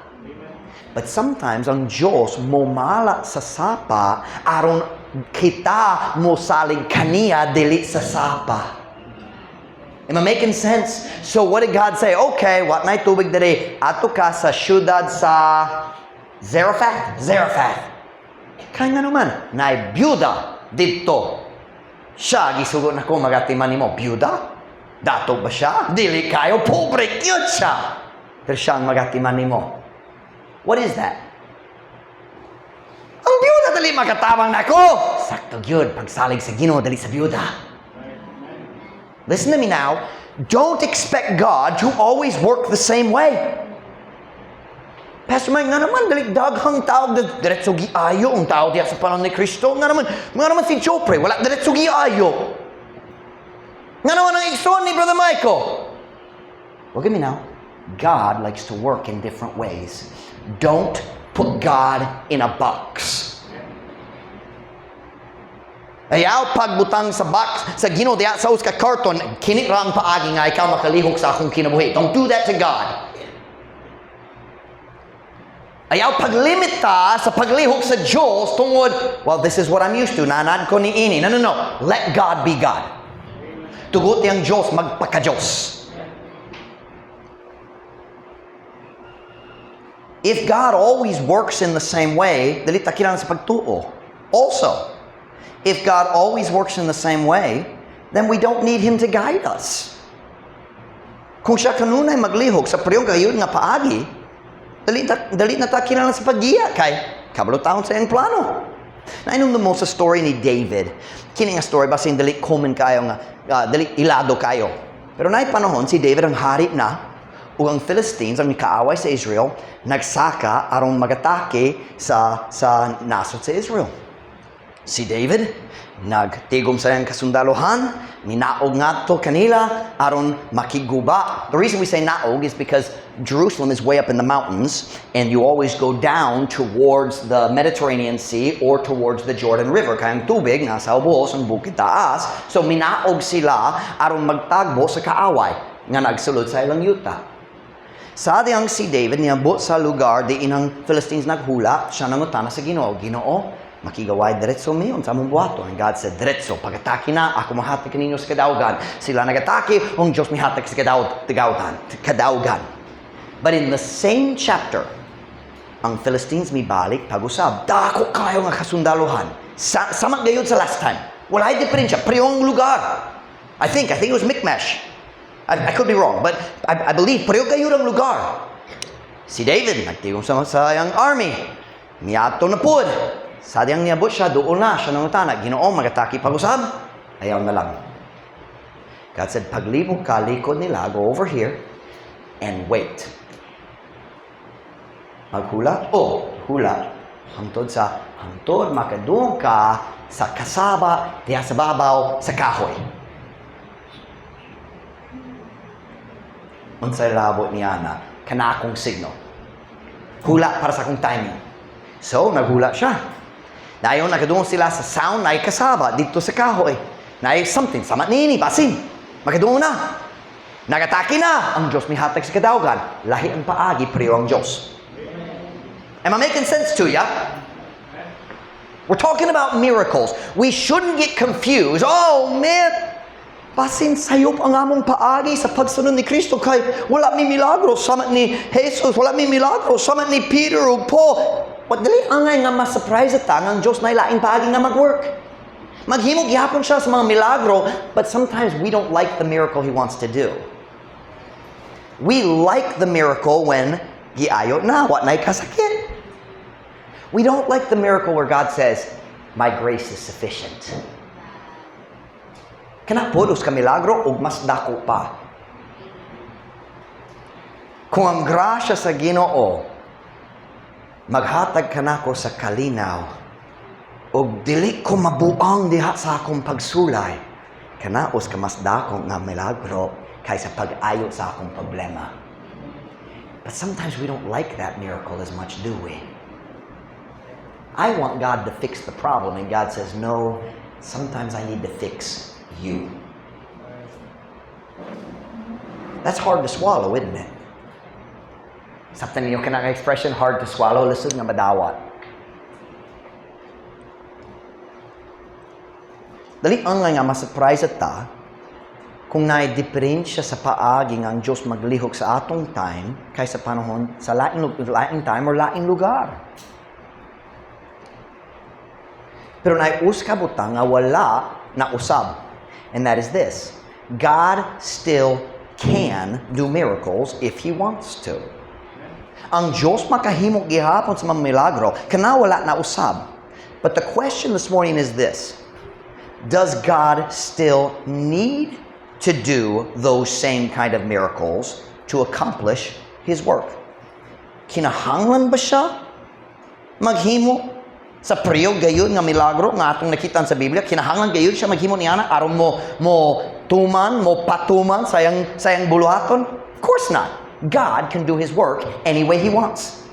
But sometimes ang Diyos momala sa sapa aron kita mosalig kaniya, dili sa sapa. Am I making sense? So what did God say? Okay, wa na tubig diri. Adto ka sa syudad sa Zarephath? Zarephath. Kaya nga naman, naay byuda didto. Siya, gisugo nako magatiman nimo. Byuda? Dato ba siya? Dili kayo, pobre, cute siya. Pero siya ang magatiman nimo. What is that? Ang byuda dali makatabang nako. Sakto gyud pagsalig sa Ginoo, dali sa byuda. Listen to me now. Don't expect God to always work the same way. Pastor Mike, nga naman, dali daghang tao, diretso giayo ang tao diya sa panahon ni Kristo. Nga naman si Joffrey, wala diretso giayo. Nga naman ang igsoon ni Brother Michael. Look at me now. God likes to work in different ways. Don't put God in a box. Ayaw pagbutang sa box sa Ginoo diya sa usa ka karton, kini ra ang paagi nga ikaw makalihok sa akong kinabuhi. Don't do that to God. Ayaw paglimita sa paglihok sa Diyos tungod, "Well, this is what I'm used to. Naanad ko ni ini." No. Let God be God. Tuguti ang Diyos magpaka-Diyos. If God always works in the same way, dili ta kinahanglan sa pagtuo. Also, if God always works in the same way, then we don't need Him to guide us. Kung siya kanunay maglihok sa parehong gayud nga paagi, dali na ta kinahanglan sa paggiya kay kabalo ta unsa iyang plano. Nainumdum mo sa story ni David. Kini nga story basin dali common kayo nga dali ilado kayo. Pero naay panahon si David ang hari na ug ang Philistines, ang kaaway sa Israel, nagsaka aron magatake sa nasod sa Israel. Si David nagtigom sa iyang kasundalohan, minaog ngadto kanila aron makigguba. The reason we say naog is because Jerusalem is way up in the mountains and you always go down towards the Mediterranean Sea or towards the Jordan River. Kaya ang tubig nasa ubos, ang bukid taas. So minaog sila aron magtagbo sa kaaway nga nagsulod sa ilang yuta. Sa diyang si David niabot sa lugar diin ang Philistines naghula, siya nangutana sa Ginoo, "Ginoo, makigaway diretso mi, unsa among buhaton?" And God said, "Diretso, pag-atake na, ako mahatag kaninyo sa kadaugan." Sila nagatake, ang Diyos mihatag sa kadaugan. But in the same chapter, ang Philistines mibalik pag-usab. Dako kayo nga kasundaluhan. Sama gayud sa last time. Walay diferensya, parehong lugar. I think it was Michmash. I could be wrong, but I believe pareho gayud ang lugar. Si David, nagtigom sa iyang army. Miadto na pud. Sa diyang niabot siya, duol na siya nangutana, "Ginoo, magatake pag-usab? Ayaw na lang." God said, "Paglibog ka, likod nila, go over here and wait. Maghula? Oh, hula. Hangtod makadungog ka sa kasaba, diya sa babaw, sa kahoy." Unsay labot niya na, kana akong signal. Hula para sa akong timing. So, naghula siya. Dayon nakadungog sila sa sound na kasaba dito sa kahoy. Na something, sama nini, basin. Makadungog na. Nagatake na. Ang Diyos mihatag sa kadaugan. Lahi ang paagi, pero ang Diyos. Am I making sense to ya? We're talking about miracles. We shouldn't get confused. "Oh, man, basin sayop ang among paagi sa pagsunod ni Kristo kay wala mi milagro sama ni Jesus, wala mi milagro sama ni Peter ug Paul." What, dili angay nga ma-surprise ta nga ang Diyos na laing paagi nga mag-work. Maghimo gihapon siya sa mga milagro, but sometimes we don't like the miracle He wants to do. We like the miracle when giayo na, wa na'y kasakit. We don't like the miracle where God says, "My grace is sufficient." Kana pod usa ka milagro ug mas dako pa. Kung ang grasya sa Ginoo maghatag kanako sa kalinaw ug dili ko mabuang diha sa akong pagsulay, kana usa ka mas dako nga milagro kaysa pag-ayo sa akong problema. But sometimes we don't like that miracle as much, do we? I want God to fix the problem, and God says, "No, sometimes I need to fix you." That's hard to swallow, isn't it? Sabtan ninyo kanang expression, "hard to swallow"? Lisod nga madawat. Dali ang nga ma-surprise ta kung naay diferensya sa paagi nga ang Diyos maglihok sa atong time kaysa panahon sa laing time or laing lugar. Pero naay usa ka butang nga wala na usab. And that is this: God still can do miracles if He wants to. Ang Diyos makahimo gihapon sa mga milagro, kana wala na usab. But the question this morning is this: Does God still need to do those same kind of miracles to accomplish His work? Kinahanglan ba siya maghimo sa priyo gayud nga milagro nga atong nakita sa Biblia? Kinahanglan gayud siya maghimo niana aron mo tuman, mo patuman sa iyang buluhaton? Of course not. God can do His work any way He wants.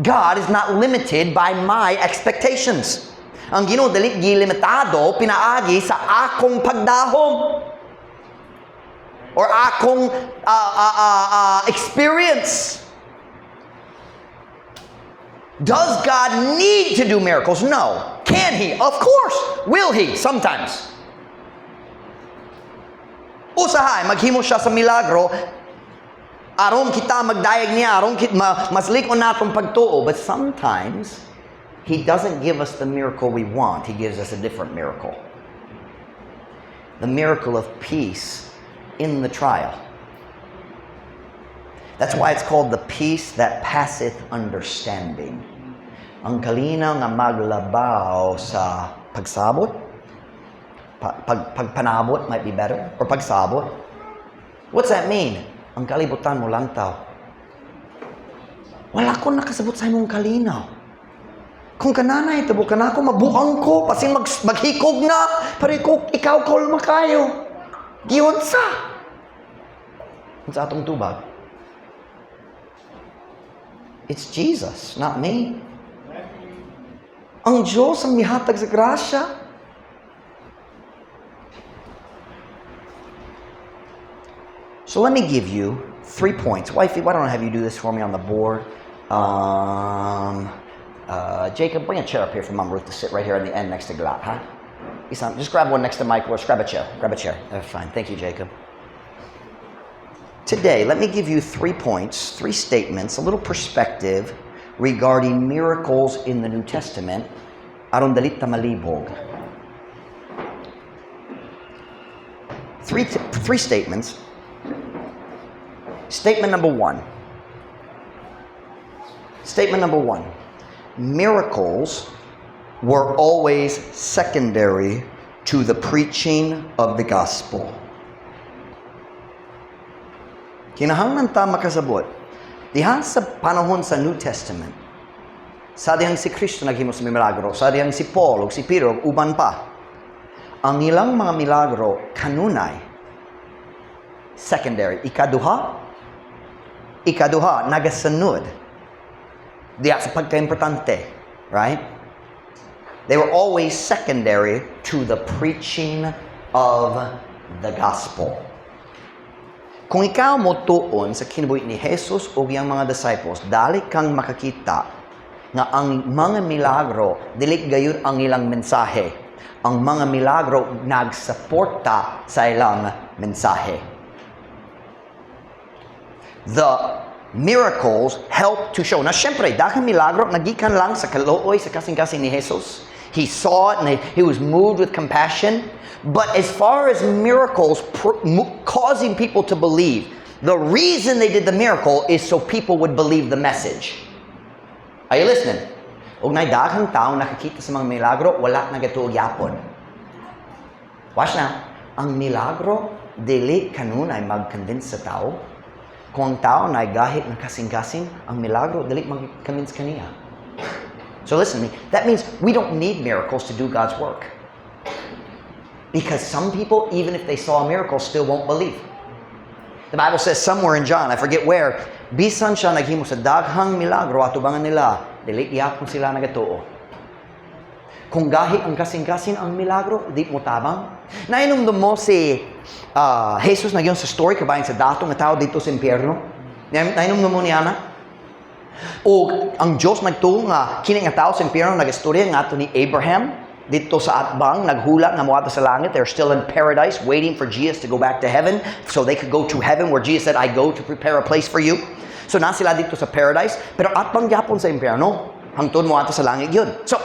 God is not limited by my expectations. Ang Ginoo dili gilimitado pinaagi sa akong pagdahom or akong experience. Does God need to do miracles? No. Can He? Of course. Will He? Sometimes. Usahay, maghimo siya sa milagro, aron kita magdayag niya, aron kita, mas lik-on natong pagtuo. But sometimes, He doesn't give us the miracle we want. He gives us a different miracle. The miracle of peace in the trial. That's why it's called the peace that passeth understanding. Ang kalinaw nga maglabaw sa pagsabot, pagpanabot might be better, or pagsabot. What's that mean? Ang kalibutan mo lantaw. Wala ko nakasabot sa imong kalinaw. Kung kanana ito, kana ako, mabuang ko, pasin maghikog na, pero ikaw kalma kayo. Giunsa. Unsa atong tubag? It's Jesus, not me. Ang Diyos ang mihatag sa grasya. So let me give you 3 points. Wifey, why don't I have you do this for me on the board? Jacob, bring a chair up here for Mom Ruth to sit right here on the end next to Glat, huh? Isan, just grab one next to Michael or just grab a chair. Grab a chair. That's fine. Thank you, Jacob. Today, let me give you 3 points, 3 statements, a little perspective regarding miracles in the New Testament. Aron dali ta malibog. Three statements. Statement number 1. Statement number 1. Miracles were always secondary to the preaching of the gospel. Kinahanglan ta makasabot. Diha sa panahon sa New Testament, sa dihang si Kristo naghimo sa milagro, sa dihang si Paul ug si Peter ug uban pa, ang ilang mga milagro kanunay secondary. Ikaduha, nagasunod diha sa pagkaimportante. Right? They were always secondary to the preaching of the gospel. Kung ikaw motuon sa kinabuhi ni Jesus o iyang mga disciples, dali kang makakita nga ang mga milagro dili gayud ang ilang mensahe. Ang mga milagro nagsuporta sa ilang mensahe. The miracles help to show. Na syempre, daghang milagro nagikan lang sa kaluoy sa kasing-kasing ni Jesus. He saw it and he was moved with compassion. But as far as miracles causing people to believe, the reason they did the miracle is so people would believe the message. Are you listening? Og naay daghang tao nakakita sa mga milagro, wala nagatuo gyapon. Watch now. Ang milagro, dili kanunay mag-convince sa tao. Kung ang tao na gahi ng kasing-kasing, ang milagro dili mag-convince kaniya. So listen to me. That means we don't need miracles to do God's work. Because some people, even if they saw a miracle, still won't believe. The Bible says somewhere in John, I forget where, bisan siya naghimo sa daghang milagro atubangan nila, dili gyapon sila nagatuo. Kung gahi ang kasing-kasing ang milagro, di mo tabang. Nahinumdum mo si Jesus nagyon sa story kabahin sa dato nga tao didto sa impyerno. Nahinumdum mo niya na? O ang Diyos nagtuo nga kini nga tao sa impyerno nagastorya ngadto ni Abraham didto sa atbang, naghula nga moadto sa langit. They're still in paradise, waiting for Jesus to go back to heaven so they could go to heaven where Jesus said, "I go to prepare a place for you." So na sila didto sa paradise, pero atbang gyapon sa impyerno hangtod moadto sa langit yun. So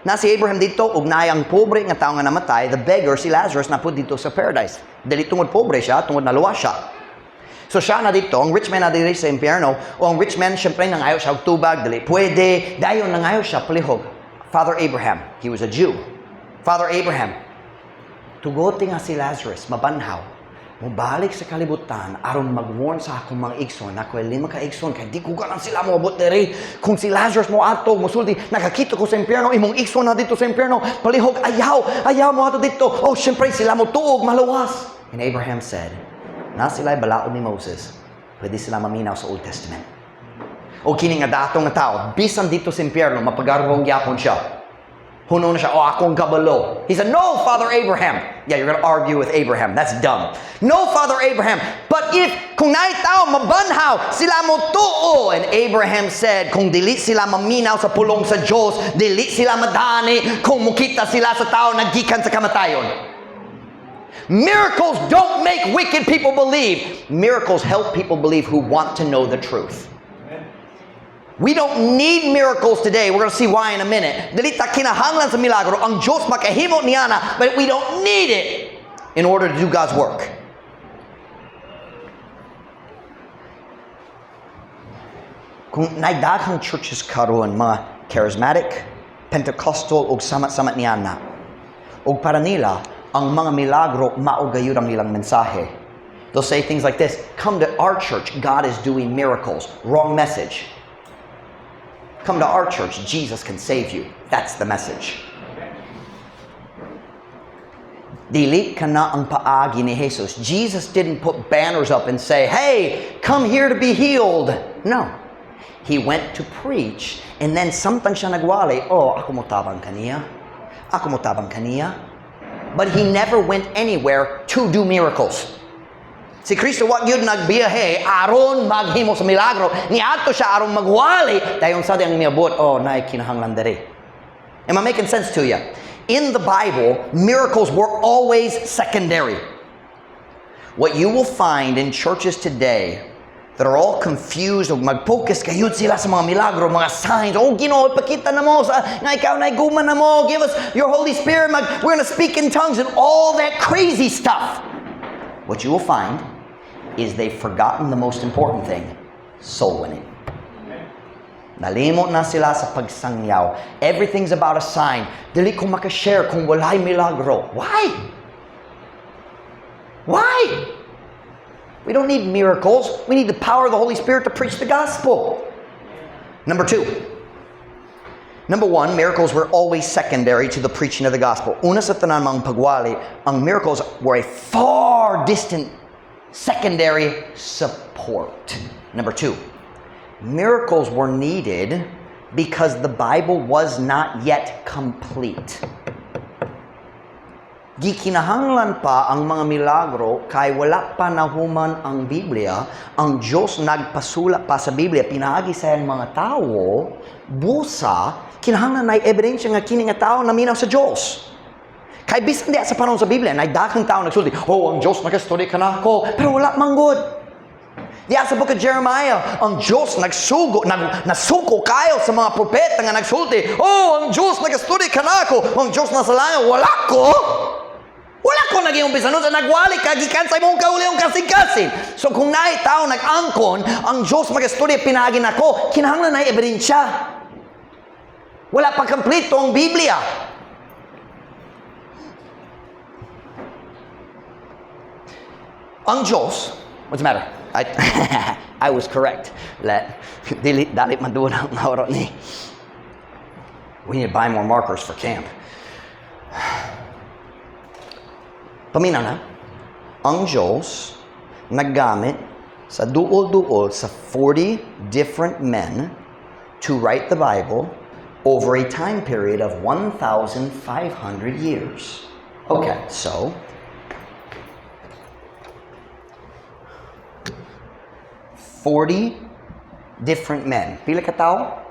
na si Abraham didto ug naay ang pobre nga tao nga namatay, the beggar, si Lazarus, napud didto sa paradise. Dili tungod pobre siya, tungod naluwas siya. So siya na didto, ang rich man na diri sa impyerno, o ang rich man, syempre nangayo siya og tubag, dili pwede, dayon nangayo siya palihog. "Father Abraham," he was a Jew. "Father Abraham, tugoti nga si Lazarus, mabanhaw, mobalik sa kalibutan aron mag-warn sa akong mga igsoon. Ako ay lima ka igsoon, kay di ko ganan sila moabot diri. Kung si Lazarus mo ato, musulti, nakakita ko sa impyerno, imong igsoon na didto sa impyerno, palihog, ayaw, ayaw mo ato didto. Oh, syempre sila mo tuog, maluwas." And Abraham said, "Na sila balaod ni Moses, pwede sila maminaw sa Old Testament." O kini nga dato nga tao, bisan didto sa impyerno, mapagarbong gyapon siya. Huno na siya, "Oh, akong kabalo." He said, "No, Father Abraham." Yeah, you're gonna argue with Abraham. That's dumb. "No, Father Abraham. But if, kung naay tao, mabanhaw, sila mo tuo." And Abraham said, "Kung dili sila maminaw sa pulong sa Diyos, dili sila madani kung mukita sila sa tao naggikan sa kamatayon." Miracles don't make wicked people believe. Miracles help people believe who want to know the truth. We don't need miracles today. We're going to see why in a minute. Dili ta kinahanglan sa milagro. Ang Diyos makahimo niana, but we don't need it in order to do God's work. Kung naay daghang churches karon, mga charismatic, Pentecostal ug sama-sama niana. Og para nila, ang mga milagro mao gayud ang ilang mensahe. They'll say things like this, "Come to our church, God is doing miracles." Wrong message. Come to our church, Jesus can save you. That's the message. Dili kana ang paagi ni Jesus. Jesus didn't put banners up and say, "Hey, come here to be healed." No. He went to preach, and then samtang siya nagwali, "Oh, ako motabang kaniya. Ako motabang kaniya." But he never went anywhere to do miracles. Si Kristo wa gyud nagbiyahe aron maghimo sa milagro. Niadto siya aron magwali. Dayon sa ang miabot, "Oh, naay kinahanglan diri." Am I making sense to you? In the Bible, miracles were always secondary. What you will find in churches today that are all confused o mag-focus kayod sila sa mga milagro, mga signs. "Oh, Ginoo, ipakita na mo sa nga ikaw na guma na mo. Give us your Holy Spirit. We're gonna speak in tongues," and all that crazy stuff. What you will find is they've forgotten the most important thing, soul winning. Nalimot na sila sa pagsangyaw. Everything's about a sign. "Dili ko makashare kung walay milagro." Why? Why? We don't need miracles. We need the power of the Holy Spirit to preach the gospel. Number two. Number one, miracles were always secondary to the preaching of the gospel. Una sa tanan mga pagwali, ang miracles were a far distant secondary support. Number two, miracles were needed Because the Bible was not yet complete. Gikinahanglan pa ang mga milagro kay wala pa nahuman ang Biblia. Ang Diyos nagpasulat pa sa Biblia pinaagi sa iyang mga tawo. Busa kinahanglan na ebidensya nga kini nga tao naminaw sa Diyos. Kay bisan diha sa panahon sa Biblia, nay daghang tao nagsulti, "Oh, ang Diyos nagastorya kanako," pero wala manggod. Diya sa Book of Jeremiah, ang Diyos nagsugo, nasuko kayo sa mga propeta nga nagsulti, "Oh, ang Diyos nagastorya kanako, ang Diyos nasa langit, wala ko. Wala ko naging umpisa nun sa nagwali ka, gikan sa imong kaugalingong kasing-kasing." So kung naay tao nag-angkon, ang Diyos magastorya pinaagi nako, kinahanglan na ebidensya. Wala pa kompleto ang Biblia. Ang Diyos, what's the matter? I was correct. Let, dili, dali man doon ang mauro ni. We need to buy more markers for camp. Paminaw na, ang Diyos naggamit sa duol-duol sa 40 different men to write the Bible over a time period of 1,500 years. Okay, so 40 different men. Pila ka tao?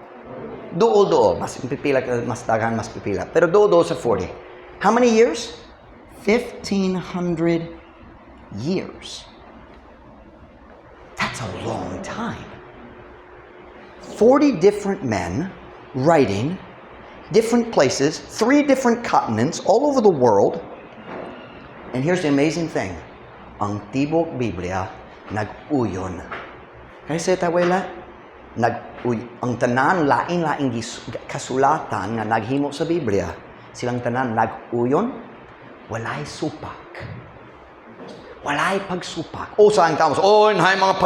Duol-duol. Mas pipila, mas daghan, mas pipila. Pero duol-duol sa 40. How many years? 1,500 years. That's a long time. 40 different men writing, different places, 3 different continents, all over the world. And here's the amazing thing. Ang tibok Biblia nag-uyon. Can I say it that way, la? Ang tanan lain-laing kasulatan nga naghimo sa Biblia, silang tanan nag-uyon, walay supak. Walay pagsupak. O sa ang tao, oh, naay mga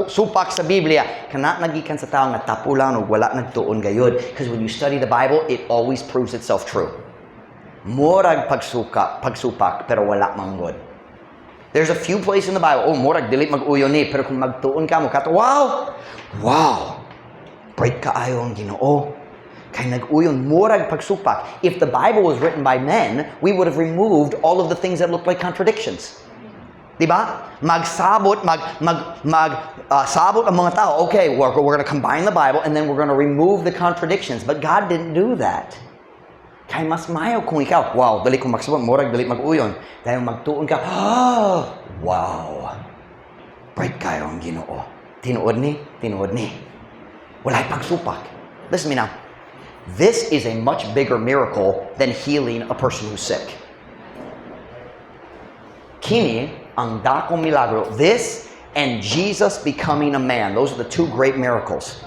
supak sa Biblia. Kana nagikan sa tao nga tapulan o wala nagtuon gayud. Because when you study the Bible, it always proves itself true. Murag pagsupak, pero wala manggod. There's a few places in the Bible, oh, murag dili mag-uyon ni, pero kung magtuon ka mo, kato, wow! Wow! Bright kaayo ang Ginoo. Kay nag-uyon, murag pagsupak. If the Bible was written by men, we would have removed all of the things that look like contradictions. Diba? Magsabot, mag, mag, mag, sabot ang mga tao. Okay, we're going to combine the Bible and then we're going to remove the contradictions. But God didn't do that. Kay mas mayo kung ikaw, wow, dali kong magsabot, murag dali mag-uyon. Dahil magtuon ka, oh, wow, bright kayo ang Ginoo. Tinuod ni, tinuod ni. Walay pagsupak. Listen to me now. This is a much bigger miracle than healing a person who's sick. Kini ang dakong milagro. This and Jesus becoming a man. Those are the two great miracles.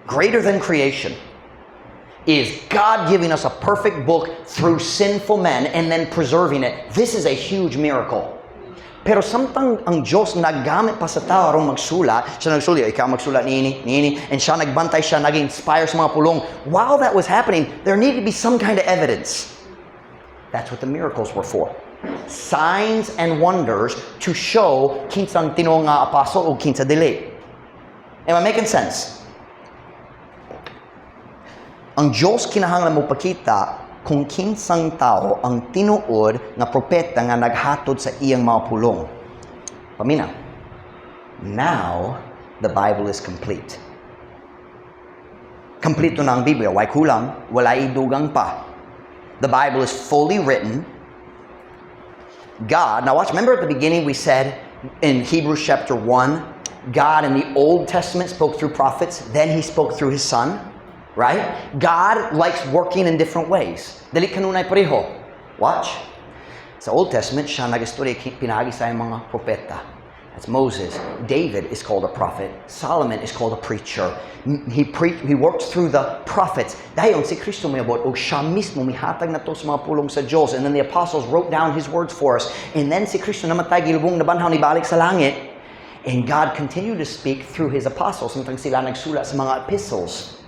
Greater than creation is God giving us a perfect book through sinful men and then preserving it. This is a huge miracle. Pero samtang ang Diyos naggamit pa sa tao aron magsulat, siya nagsulat, ikaw magsulat niini, niini, and siya nagbantay, siya nag-inspire sa mga pulong. While that was happening, there needed to be some kind of evidence. That's what the miracles were for. Signs and wonders to show kinsang tinuod nga apostle o kinsa dili. Am I making sense? Ang Diyos kinahanglan mo pakita kung kinsang tao ang tinuod nga propeta nga naghatod sa iyang mga pulong. Paminaw. Now, the Bible is complete. Kompleto na ang Biblia. Way kulang, wala idugang pa. The Bible is fully written. God, now watch, remember at the beginning we said in Hebrews chapter 1, God in the Old Testament spoke through prophets, then He spoke through His Son. Right? God likes working in different ways. Dili kanunay pareho. Watch. Sa Old Testament, siya nag-istorya pinaagi sa mga propeta. That's Moses. David is called a prophet. Solomon is called a preacher. He worked through the prophets. Dayon si Kristo miabot og siya mismo mihatag na to sa mga pulong sa Diyos. And then the apostles wrote down His words for us. And then si Kristo namatay, gilubong, nabanhaw, nibalik sa langit. And God continued to speak through His apostles. Samtang sila nagsulat sa mga epistles.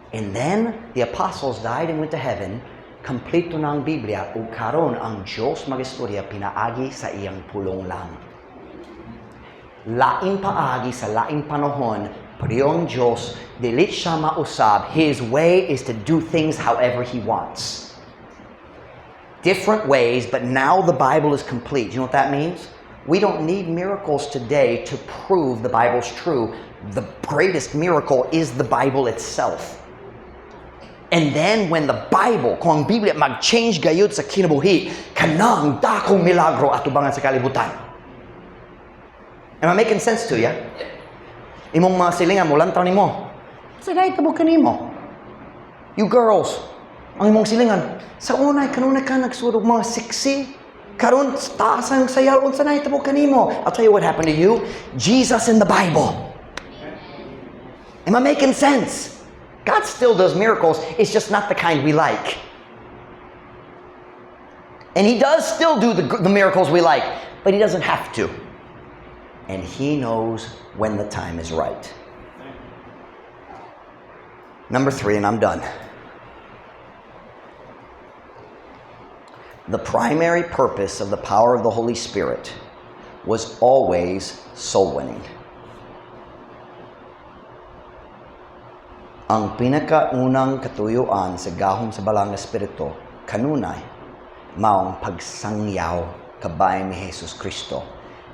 And then the apostles died and went to heaven. Kompleto na ang Biblia ug karon ang Diyos magistorya pinaagi sa iyang pulong lang. Laing paagi sa laing panahon, Pero ang Diyos, dili siya mausab. His way is to do things however He wants. Different ways, but now the Bible is complete. You know what that means? We don't need miracles today to prove the Bible's true. The greatest miracle is the Bible itself. And then when the Bible, kung ang Biblia mag-change gayud sa kinabuhi, kanang dakong milagro atubangan sa kalibutan. Am I making sense to you? Imong mga silingan molantaw nimo. Sa nahitabo kanimo? You girls, ang imong silingan, sa unay, kanunay ka nagsuot og mga sexy. Karon taas ang sayal, unsa nahitabo kanimo? I'll tell you what happened to you. Jesus in the Bible. Am I making sense? God still does miracles. It's just not the kind we like. And He does still do the miracles we like, but He doesn't have to. And He knows when the time is right. Number three, and I'm done. The primary purpose of the power of the Holy Spirit was always soul winning. Ang pinakaunang katuyuan sa gahom sa Balaang Espiritu kanunay maong pagsangyaw kabay ni Jesus Kristo.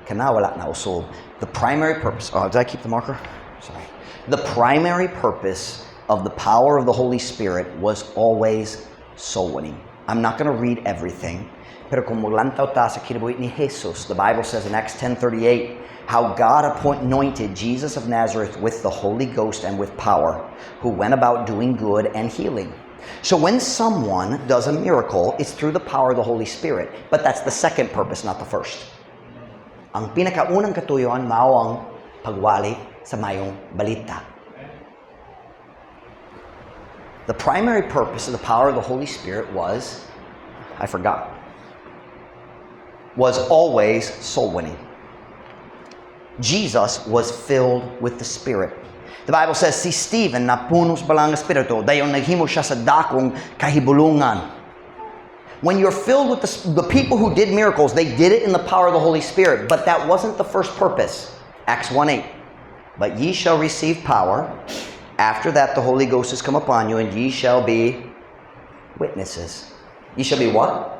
Kana wala na usob. The primary purpose, oh, did I keep the marker? Sorry. The primary purpose of the power of the Holy Spirit was always soul winning. I'm not going to read everything, pero kung maglantaw ta sa kinabuhi ni Jesus, the Bible says in Acts 10:38, how God anointed Jesus of Nazareth with the Holy Ghost and with power, who went about doing good and healing. So when someone does a miracle, it's through the power of the Holy Spirit. But that's the second purpose, not the first. Ang pinakaunang katuyuan mao ang pagwali sa mayong balita. The primary purpose of the power of the Holy Spirit was, I forgot, was always soul winning. Jesus was filled with the Spirit. The Bible says, si Stephen napuno sa Balaang Espiritu, dayon naghimo siya sa dakong kahibulungan. When you're filled with the people who did miracles, they did it in the power of the Holy Spirit, but that wasn't the first purpose. Acts 1:8. But ye shall receive power. After that, the Holy Ghost has come upon you, and ye shall be witnesses. Ye shall be what?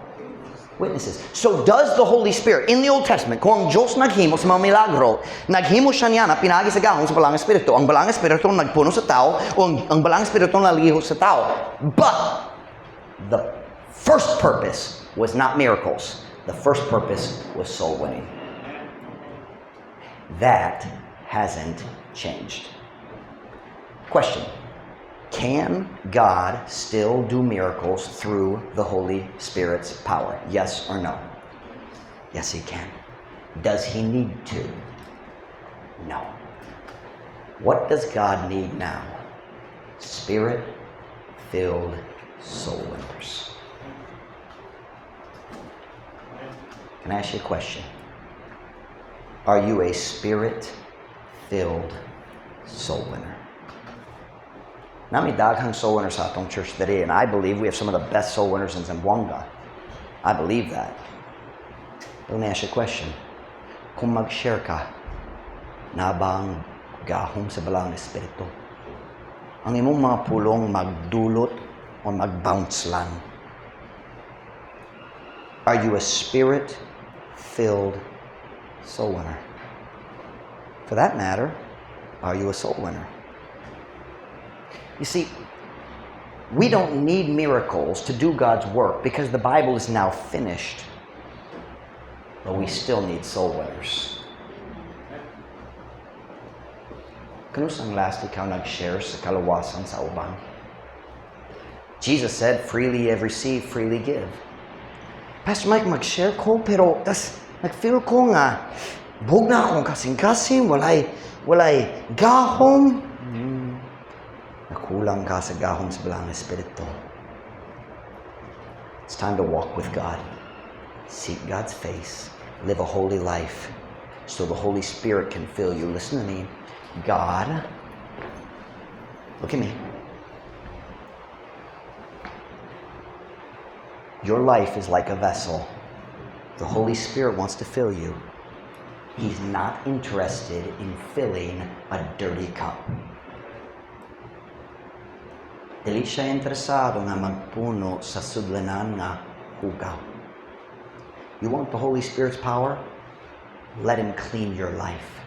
Witnesses. So does the Holy Spirit, in the Old Testament, kung ang Diyos naghimo sa mga milagro, naghimo siya niya na pinaagi sa gahom sa Balaang Espiritu. Ang Balaang Espiritu nagpuno sa tao, o ang Balaang Espiritu naliho sa tao. But the first purpose was not miracles. The first purpose was soul winning. That hasn't changed. Question. Can God still do miracles through the Holy Spirit's power? Yes or no? Yes, He can. Does He need to? No. What does God need now? Spirit-filled soul winners. Can I ask you a question? Are you a Spirit-filled soul winner? Naa mi daghang soul winners sa atong church today, and I believe we have some of the best soul winners in Zamboanga. I believe that. But let me ask you a question. Kung mag-share ka, naa ba ang gahom sa Balaang Espiritu? Ang imong mga pulong magdulot o mag-bounce lang? Are you a Spirit-filled soul winner? For that matter, are you a soul winner? You see, we don't need miracles to do God's work because the Bible is now finished. But we still need soul winners. Kanus-a ang last ikaw nag-share sa kaluwasan sa uban? Jesus said, "Freely you have received, freely give." Pastor Mike, mag-share ko, pero tas nag-feel ko nga, bug na akong kasing-kasing, walay gahom. Nakulang ka sa gahom sa Balaang Espiritu. It's time to walk with God. Seek God's face. Live a holy life so the Holy Spirit can fill you. Listen to me. God, look at me. Your life is like a vessel. The Holy Spirit wants to fill you. He's not interested in filling a dirty cup. Dili siya interesado nga magpuno sa sudlanan nga hugaw. You want the Holy Spirit's power? Let Him clean your life.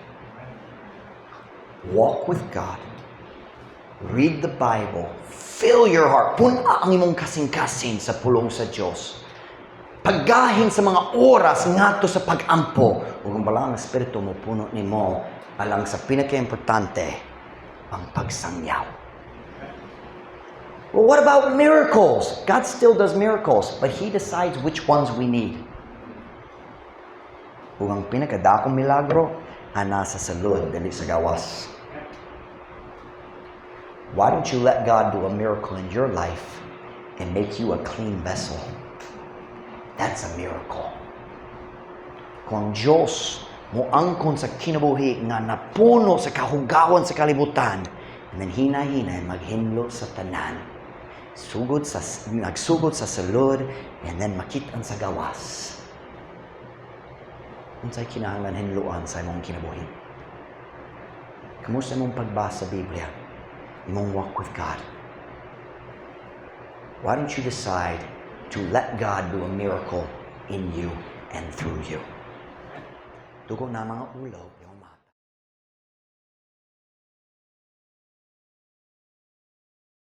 Walk with God. Read the Bible. Fill your heart. Pun-a ang imong kasing-kasing sa pulong sa Diyos. Paggahin sa mga oras ngadto sa pag-ampo. Ug ang Balaang Espiritu mo puno nimo alang sa pinaka-importante, ang pagsangyaw. Well, what about miracles? God still does miracles, but He decides which ones we need. Ug ang pinakadakong milagro ana sa sulod, dili sa gawas. Why don't you let God do a miracle in your life and make you a clean vessel? That's a miracle. Kung ang Diyos mo angkon sa kinabuhi nga napuno sa kahugawan sa kalibutan, and then hinay-hinay maghinlo sa tanan. Nagsugod sa sulod, and then makit-an sa gawas. Unsay kinahanglan hinloan sa imong kinabuhi? Kamusta imong pagbasa sa Biblia? Imong walk with God? Why don't you decide to let God do a miracle in you and through you? Dugo na mga ulo.